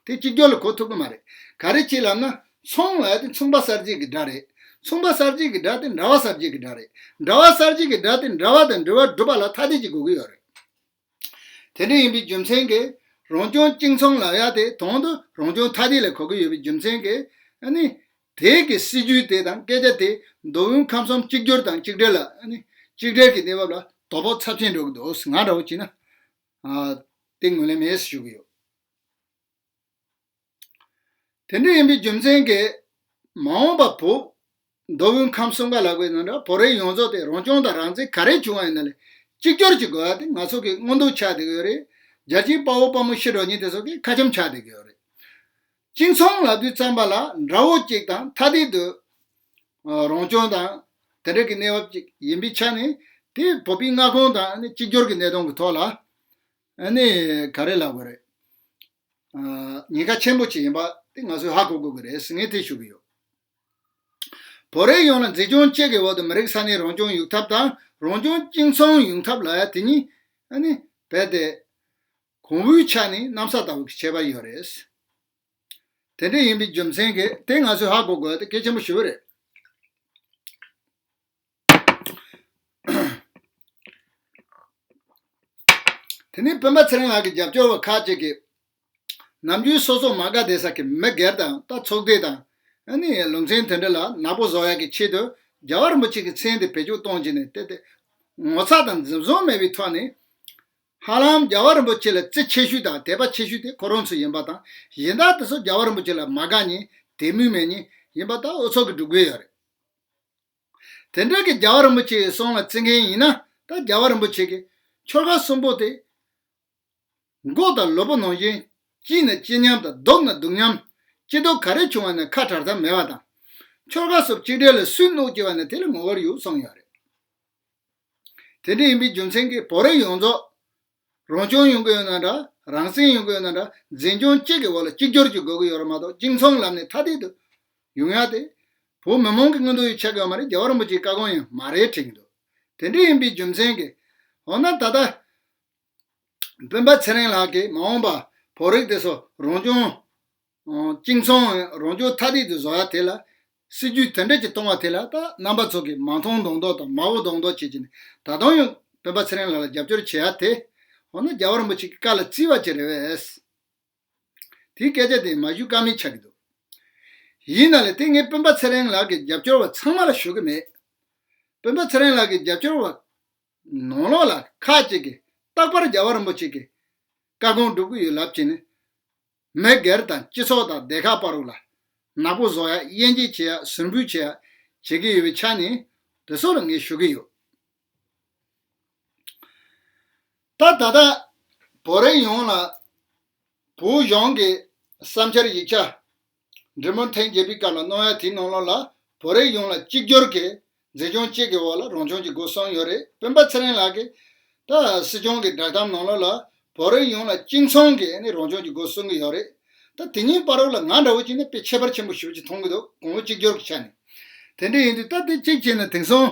དེ་གཅིག་གྱུར་ལ་གོ་ཐུབ་ཀྱི་མ་རེད། ག་རེ་བྱས་ལབ་ན། མཚུངས་ལབ་ཡག་དེ་མཚུངས་པ་གསར་བརྗེ་གི་སྒྲ་རེད། མཚུངས་པ་གསར་བརྗེ་གི་སྒྲ་དེ་འདྲ་བ་གསར་བརྗེ་གི་སྒྲ་རེད། འདྲ་བ་གསར་བརྗེ་གི་སྒྲ་དེ་འདྲ་བ་དང་འདྲ་བ་སྒྲུབ་པ་ལ་ཐ་དད་ཅིག་དགོས་ཀྱི་ཡོད་རེད། དེ་འདྲ་ཡིན་པའི་རྒྱུ་མཚན་གྱིས་རང་སྐྱོང་གཅིག་མཚུངས་ལབ་ཡག་དེ་དོན་དུ་རང་སྐྱོང་ཐ་དད་ལ་གོ་གི་ཡོད་པའི་རྒྱུ་མཚན་གྱིས། ཨ་ནི་དེ་གི་སྲིད་བྱུས་དེ་དང་སྐད་ཆ་དེ་མདོ་དབུས་ཁམས་གསུམ་གཅིག་གྱུར་དང་གཅིག་སྒྲིལ་ལ། ཨ་ནི་གཅིག་སྒྲིལ་གྱི་གནས་བབ་ལ་དོ་ཕོག་ཚབས་ཆེན་འགྲོ་གི་འདུག། ང་འདྲ་བོ་བྱས་ན། ཨ། དེ་ངོས་ལེན་མེད་ཞུ་གི་ཡོད། དེ་འདྲ་ཡིན་པའི་རྒྱུ་མཚན་གྱིས་མ་འོངས་པ་བོད་མདོ་དབུས་ཁམས་གསུམ་ཀ་ལ་དགོས་ན་འདྲ། བོད་རིགས་ཡོངས་རྫོགས་དེ་རང་སྐྱོང་དང་རང་བཙན་ག་རེ་བྱུང་བ་ཡིན་ན་ལས་གཅིག་གྱུར་གྱི་དགོས་པ་དེ་ང་ཚོ་གི་མངོན་འདོད་ཆགས་བསྡད་ཀྱི་ཡོད་རེད། རྒྱལ་གཅེས་དཔའ་བོ་དཔའ་མོ་ཤི་འགྲོ་མཁན་དེ་ཚོ་གི་ཁ་ཆེམས་ཆགས་བསྡད་ཀྱི་ཡོད་རེད། གཅིག་མཚུངས་ལབ་དུས་ཙམ་པ་ལ་འདྲ་བོ་གཅིག་དང་ཐ་དད་དུ་རང་སྐྱོང་དང་དེ་འདྲ་གི་གནས་བབ་ཅིག་ཡིན་པའི་ཆ་ནས། དེ་བོད་པའི་མངའ་ཁོངས་དང་ནི་གཅིག་གྱུར་གྱི་གནད་དོན་གྱི་ཐོག་ལ། ཨ་ནི་ག་རེ་ལབ་དགོས་རེད། ཉེན་ཁ་ཆེན་པོ་ཅིག་ཡིན་པ་དེ་ང་ཚོས་ཧ་གོ་དགོས་ཀྱི་རེད་ཟེར་ངས་དེ་ཞུ་གི་ཡོད། བོད་རིགས་ཡོངས་ལ་འཛིན་སྐྱོང་བཅས་ཀྱི་འོག་ཏུ་མི་རིགས་ས་གནས་རང་སྐྱོང་ཡོང་ཐབས་དང་རང་སྐྱོང་གཅིག་མཚུངས་ཡོང་ཐབས་ལ་ཡ་དེ་གཉིས་ཨ་ནི་རྦད་དེ་གོང་བུའི་ཆ་ནས་གནམ་ས་ལྟ་བུའི་ཁྱད་པར་ཡོད་རེད། དེ་འདྲ་ཡིན་པའི་རྒྱུ་མཚན་གྱིས་དེ་ང་ཚོས་ཧ་གོ་དགོས་དེ་གལ་ཆེན་པོ་ཞེ་པོ་རེད། དེ་ནས་སྤེན་པ་ཚེ་རིང་ལགས་ཀྱི་རྒྱབ་སྐྱོར་བ་ཁག་ཅིག་གིས་ནམ་རྒྱུན་སོ་སོ་མ་དགའ་བསྡད་ས་ཀྱི་མི་སྒེར་དང་ད་ཚོགས་སྡེ་དང་ཨ་ནི་ལུང་ཚན་དེ་འདྲ་ལ་ནག་པོ་བཟོ་ཡག་གི་ཆེད་དུ་རྒྱལ་བ་རིན་པོ་ཆེ་གི་མཚན་དེ་བེད་སྤྱོད་གཏོང་བྱས་ནས་དེ་དེ་ངོ་ཚ་དང་འཛེམ་ཟོན་མེད་པའི་ཐོག་ནས་ཧ་ལམ་རྒྱལ་བ་རིན་པོ་ཆེ་ལ་བརྩི་ཆེ་ཤོས་དང་དད་པ་ཆེ་ཤོས་དེ་ཁོ་རང་ཚོ་ཡིན་པ་དང་གཞན་དག་དེ་ཚོ་རྒྱལ་བ་རིན་པོ་ཆེ་ལ་མ་དགའ་མཁན་དད་མོས་མེད་མཁན་ཡིན་པ་ད་འུ་ཚོ་གི་སྒྲུབ་དགོས་ཡོད་རེད། དེ་འདྲ་གི་རྒྱལ་བ་རིན་པོ་ཆེའི་གསུང་ལ་བརྩི་མཁན་ཡིན་ན་ད་རྒྱལ་བ་རིན་པོ་ཆེ་གི་ཆོལ་ཁ་གསུམ་པོ་དེ་མགོ་དང་ལུས་པོ་ནང་བཞིན་གཅིག་ན་གཅིག་མཉམ་དང་སྡུག་ན་སྡུག་མཉམ། སྐྱིད་སྡུག་ག་རེ་བྱུང་བ་ན་ཁ་བྲལ་ཐབས་མེད་པ་དང་། ཆོལ་ཁ་གསུམ་གཅིག་སྒྲིལ་ལ་སུས་གནོད་སྐྱེལ་བ་ན་དེ་ལ་ངོ་རྒོལ་ཡོད་གསུངས་ཡོད་རེད། དེ་འདྲ་ཡིན་པའི་རྒྱུ་མཚན་གྱིས་བོད་རིགས་ཡོངས་རྫོགས་རང་སྐྱོང་ཡོང་གི་ཡོད་ན་འདྲ་རང་བཙན་ཡོང་གི་ཡོད་ན་འདྲ་འཛིན་སྐྱོང་གཅིག་གི་འོག་ལ་གཅིག་གྱུར་གྱི་དགོས་ཀྱི་ཡོད་རེད་མ་གཏོགས་གཅིག་མཚུངས་ལམ་ནས་ཐ་དད་དུ་ཡོང་ཡ་དེ་བོད་མི་མང་གི་མངོན་འདོད་ཡིན་ཆགས་ཀྱི་ཡོད་མ་རེད། རྒྱལ་བ་རིན་པོ་ཆེའི་བཀའ་དགོངས་ཡང་མ་རེད་དྲན་གྱི་འདུག་དེ་འདྲ་ཡིན་པའི་རྒྱུ་མཚན་གྱིས་འོ་ན་ད་ལྟ་སྤེན་པ་ཚེ་རིང་ལགས་ཀྱིས་མ་འོངས་པ་བོད་རིགས་དེ་ཚོ་རང་སྐྱོང་གཅིག་མཚུངས་རང་སྐྱོང་ཐ་དད་དུ་བཟོ་ཡ་དེ་ལ་སྲིད་ཇུས་དེ་འདྲ་ཅིག་གཏོང་བ་དེ་ལ་ད་རྣམ་པ་ཚོ་གིས་མ་མཐོང་མདོག་མདོག་དང་མ་འོ་མདོག་མདོག་བྱེད་ཀྱི་ནས་ད་དུང་ཡང་སྤེན་པ་ཚེ་རིང་ལགས་ལ་རྒྱབ་སྐྱོར་བྱེད་ཡ་དེ་འོ་ན་རྒྱལ་བ་རིན་པོ་ཆེ་གི་བཀའ་ལ་བརྩི་བ་ཅིག་རེད་པས། དེའི་སྐད་ཆ་དེ་མ་ཞུ་ཀ་མེད་ཆགས་ཀྱི་འདུག་ཡིན་ན་ལས་དེ་ངས་སྤེན་པ་ཚེ་རིང་ལགས་ཀྱི་རྒྱབ་སྐྱོར་བ་ཚང་མ་ལ་ཞུ་གི་མེད། སྤེན་པ་ཚེ་རིང་ལགས་ཀྱི་རྒྱབ་སྐྱོར་བ་ནང་ལོགས་ལ་ཁག་ཅིག་གིས་རྟག་པར་རྒྱལ་བ་རིན་པོ་ཆེ་གི་བཀའ་དགོངས་སྒྲུབ་ཀྱི་ཡོད་ལབ་བྱས་ནས་མི་སྒེར་དང་སྤྱི་ཚོགས་དང་སྡེ་ཁག་བར་ལ་ནག་པོ་བཟོ་ཡ་དབྱེ་འབྱེད་བྱེད་ཡ་ཟུར་འབུད་བྱེད་ཡ་བྱེད་ཀྱི་ཡོད་པའི་ཆ་ནས་དེ་ཚོ་ལ་ངས་ཞུ་གི་ཡོད། ད་ད་ལྟ་བོད་རིགས་ཡོངས་ལ་བོད་གཞུང་གི་བསམ་འཆར་ཡིག་ཆ་འབྲི་མོ་ཐེངས་བརྒྱད་པའི་སྐབས་ལ་གནང་ཡ་དེའི་ནང་ལོགས་ལ་བོད་རིགས་ཡོངས་ལ་གཅིག་གྱུར་གྱི་འཛིན་སྐྱོང་གཅིག་གི་འོག་ལ་རང་སྐྱོང་གི་སྒོ་གསུམ་ཡོད་རེད། སྤེན་པ་ཚེ་རིང་ལགས་ཀྱིས་ད་སྲིད་སྐྱོང་གི་བསྒྲགས་གཏམ་ནང་ལོགས་ལ་བོད་རིགས་ཡོངས་ལ་གཅིག་མཚུངས་ཀྱི་ཨ་ནི་རང་སྐྱོང་གི་སྒོ་གསུམ་གྱི་ཡོད་རེད། ད་དེ་གཉིས་བར་ལ་ང་འདྲ་བོ་བྱས་ན་དཔེ་ཁྱད་པར་ཆེན་པོ་ཞེ་པོ་ཅིག་མཐོང་གི་འདུག་གོང་བུ་གཅིག་གྱུར་གྱི་ཆ་ནས། དེ་འདྲ་ཡིན་དུས་ད་དེ་གཅིག་བྱས་ན་དེང་སང་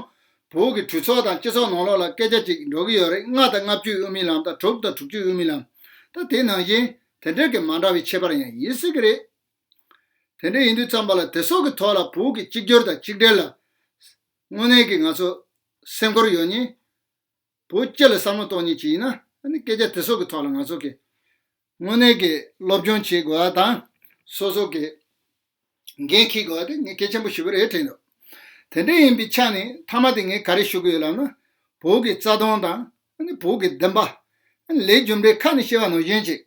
བོད་ཀྱི་གྲོས་ཚོགས་དང་སྤྱི་ཚོགས་ནང་ལོགས་ལ་སྐད་ཆ་ཅིག་འགྲོ་གི་ཡོད་རེད། ལྔ་དང་ལྔ་བཅུ་དབུ་མའི་ལམ་དང་དྲུག་དང་དྲུག་ཅུ་དབུ་མའི་ལམ། ད་དེ་ནང་བཞིན་དེ་འདྲ་གི་མ་འདྲ་བའི་ཁྱད་པར་ཡང་ཡིན་སྲིད་ཀྱི་རེད། དེ་འདྲ་ཡིན་དུས་ཙམ་པ་ལ་དེ་སོགས་ཀྱི་ཐོག་ལ་བོད་ཀྱི་གཅིག་གྱུར་དང་གཅིག་སྒྲིལ་ལ་དངོས་གནས་ཀྱི་ང་ཚོ་སེམས་ཁུར་ཡོད་མཁན། བོད་སྤྱི་ལ་བསམ་བློ་གཏོང་མཁན་ཅིག་ཡིན་ན་ཨ་ནི་སྐད་ཆ་དེ་སོགས་ཀྱི་ཐོག་ལ་ང་ཚོ་གི་དངོས་གནས་ཀྱི་སློབ་སྦྱོང་བྱེད་དགོས་པ་དང་སོ་སོ་གི་འགན་འཁྱེར་དགོས་པ་དེ་ངས་གལ་ཆེན་པོ་ཞེ་པོ་རེད་དྲན་འདུག་དེ་འདྲ་ཡིན་པའི་ཆ་ནས་མཐའ་མ་དེ་ངས་ག་རེ་ཞུ་གི་ཡོད་ལབ་ན། བོད་ཀྱི་རྩ་དོན་དང་ཨ་ནི་བོད་ཀྱི་བདེན་པ་ཨ་ནི་ལས་རྒྱུ་འབྲས་ཁ་ནས་བཤད་པ་ནང་བཞིན་ཅིག་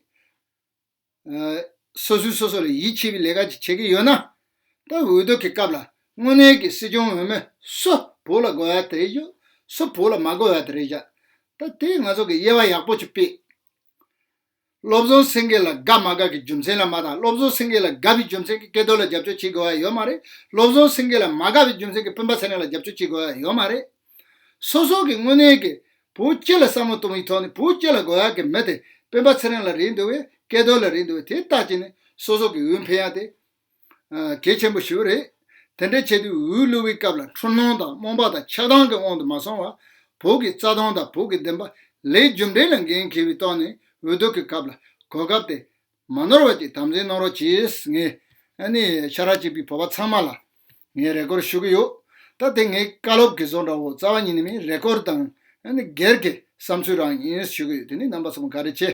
སོ་སོས་སོ་སོ་ལ་ཡིད་ཆེས་པའི་ལས་ཀ་ཅིག་བྱེད་ཀྱི་ཡོད་ན། ད་འོས་བསྡུ་གི་སྐབས་ལ་དངོས་གནས་ཀྱི་སྲིད་སྐྱོང་འོས་མི་སུ་བོད་ལ་དགོས་ཡ་དེ་རེད་ཤག་སུ་བོད་ལ་མ་དགོས་ཡ་དེ་རེད་ཤག་ད་དེ་ང་ཚོ་གི་དབྱེ་བ་ཡག་པོ་ཅིག་ཕྱེ། བློ་བཟང་སེང་གེ་ལ་དགའ་མ་དགའ་གི་རྒྱུ་མཚན་ལ་མ་དང་བློ་བཟང་སེང་གེ་ལ་དགའ་བའི་རྒྱུ་མཚན་གྱིས་སྐལ་རྡོར་ལ་རྒྱབ་སྐྱོར་བྱེད་དགོས་ཡ་ཡོད་མ་རེད། བློ་བཟང་སེང་གེ་ལ་མ་དགའ་བའི་རྒྱུ་མཚན་གྱིས་སྤེན་པ་ཚེ་རིང་ལ་རྒྱབ་སྐྱོར་བྱེད་དགོས་ཡ་ཡོད་མ་རེད། སོ་སོ་གི་དངོས་གནས་ཀྱི་བོད་སྤྱི་ལ་བསམ་བློ་གཏོང་བའི་ཐོག་ནས་བོད་སྤྱི་ལ་དགོས་ཡག་གི་མི་དེ་སྤེན་པ་ཚེ་རིང་ལ་རེད་འདུག་བས་སྐལ་རྡོར་ལ་རེད་འདུག་བས་དེ་ལྟ་བྱས་ནས་སོ་སོ་གི་འོས་འཕེན་ཡག་དེ་གལ་ཆེན་པོ་ཞིག་རེད། དེ་འདྲ་བྱས་དུས་འོས་བླུག་པའི་སྐབས་ལ་འཁྲུལ་སྣང་དང་རྨོངས་པ་དང་ཆགས་སྡང་གི་དབང་དུ་མ་སོང་བར་བོད་ཀྱི་རྩ་དོན་དང་བོད་ཀྱི་བདེན་པ་ལས་རྒྱུ་འབྲས་ལ་འགན་འཁྱེར་བའི་ཐོག་ནས་འོས་བསྡུ་གི་སྐབས་ལ་གོ་སྐབས་དེ། མ་ནོར་བ་ཅིག་དམ་འཛིན་གནང་རོགས་གྱིས། ངས་ཨ་ནི་ཤ་ཁྲག་གཅིག་པའི་བོད་པ་ཚང་མ་ལ་ངས་རེ་སྐུལ་ཞུ་གི་ཡོད། ད་དེ་ངའི་བཀའ་སློབ་ཀྱི་བཟོ་འདྲ་བོ་རྩ་བ་ཉིད་ནས་མིན་རེ་སྐུལ་དང་ཨ་ནི་སྒེར་གྱི་བསམ་ཚུལ་རང་ཡིན་ཞུ་གི་ཡོད། དེ་ནི་རྣམ་པ་ཚང་མ་བཀའ་དྲིན་ཆེ།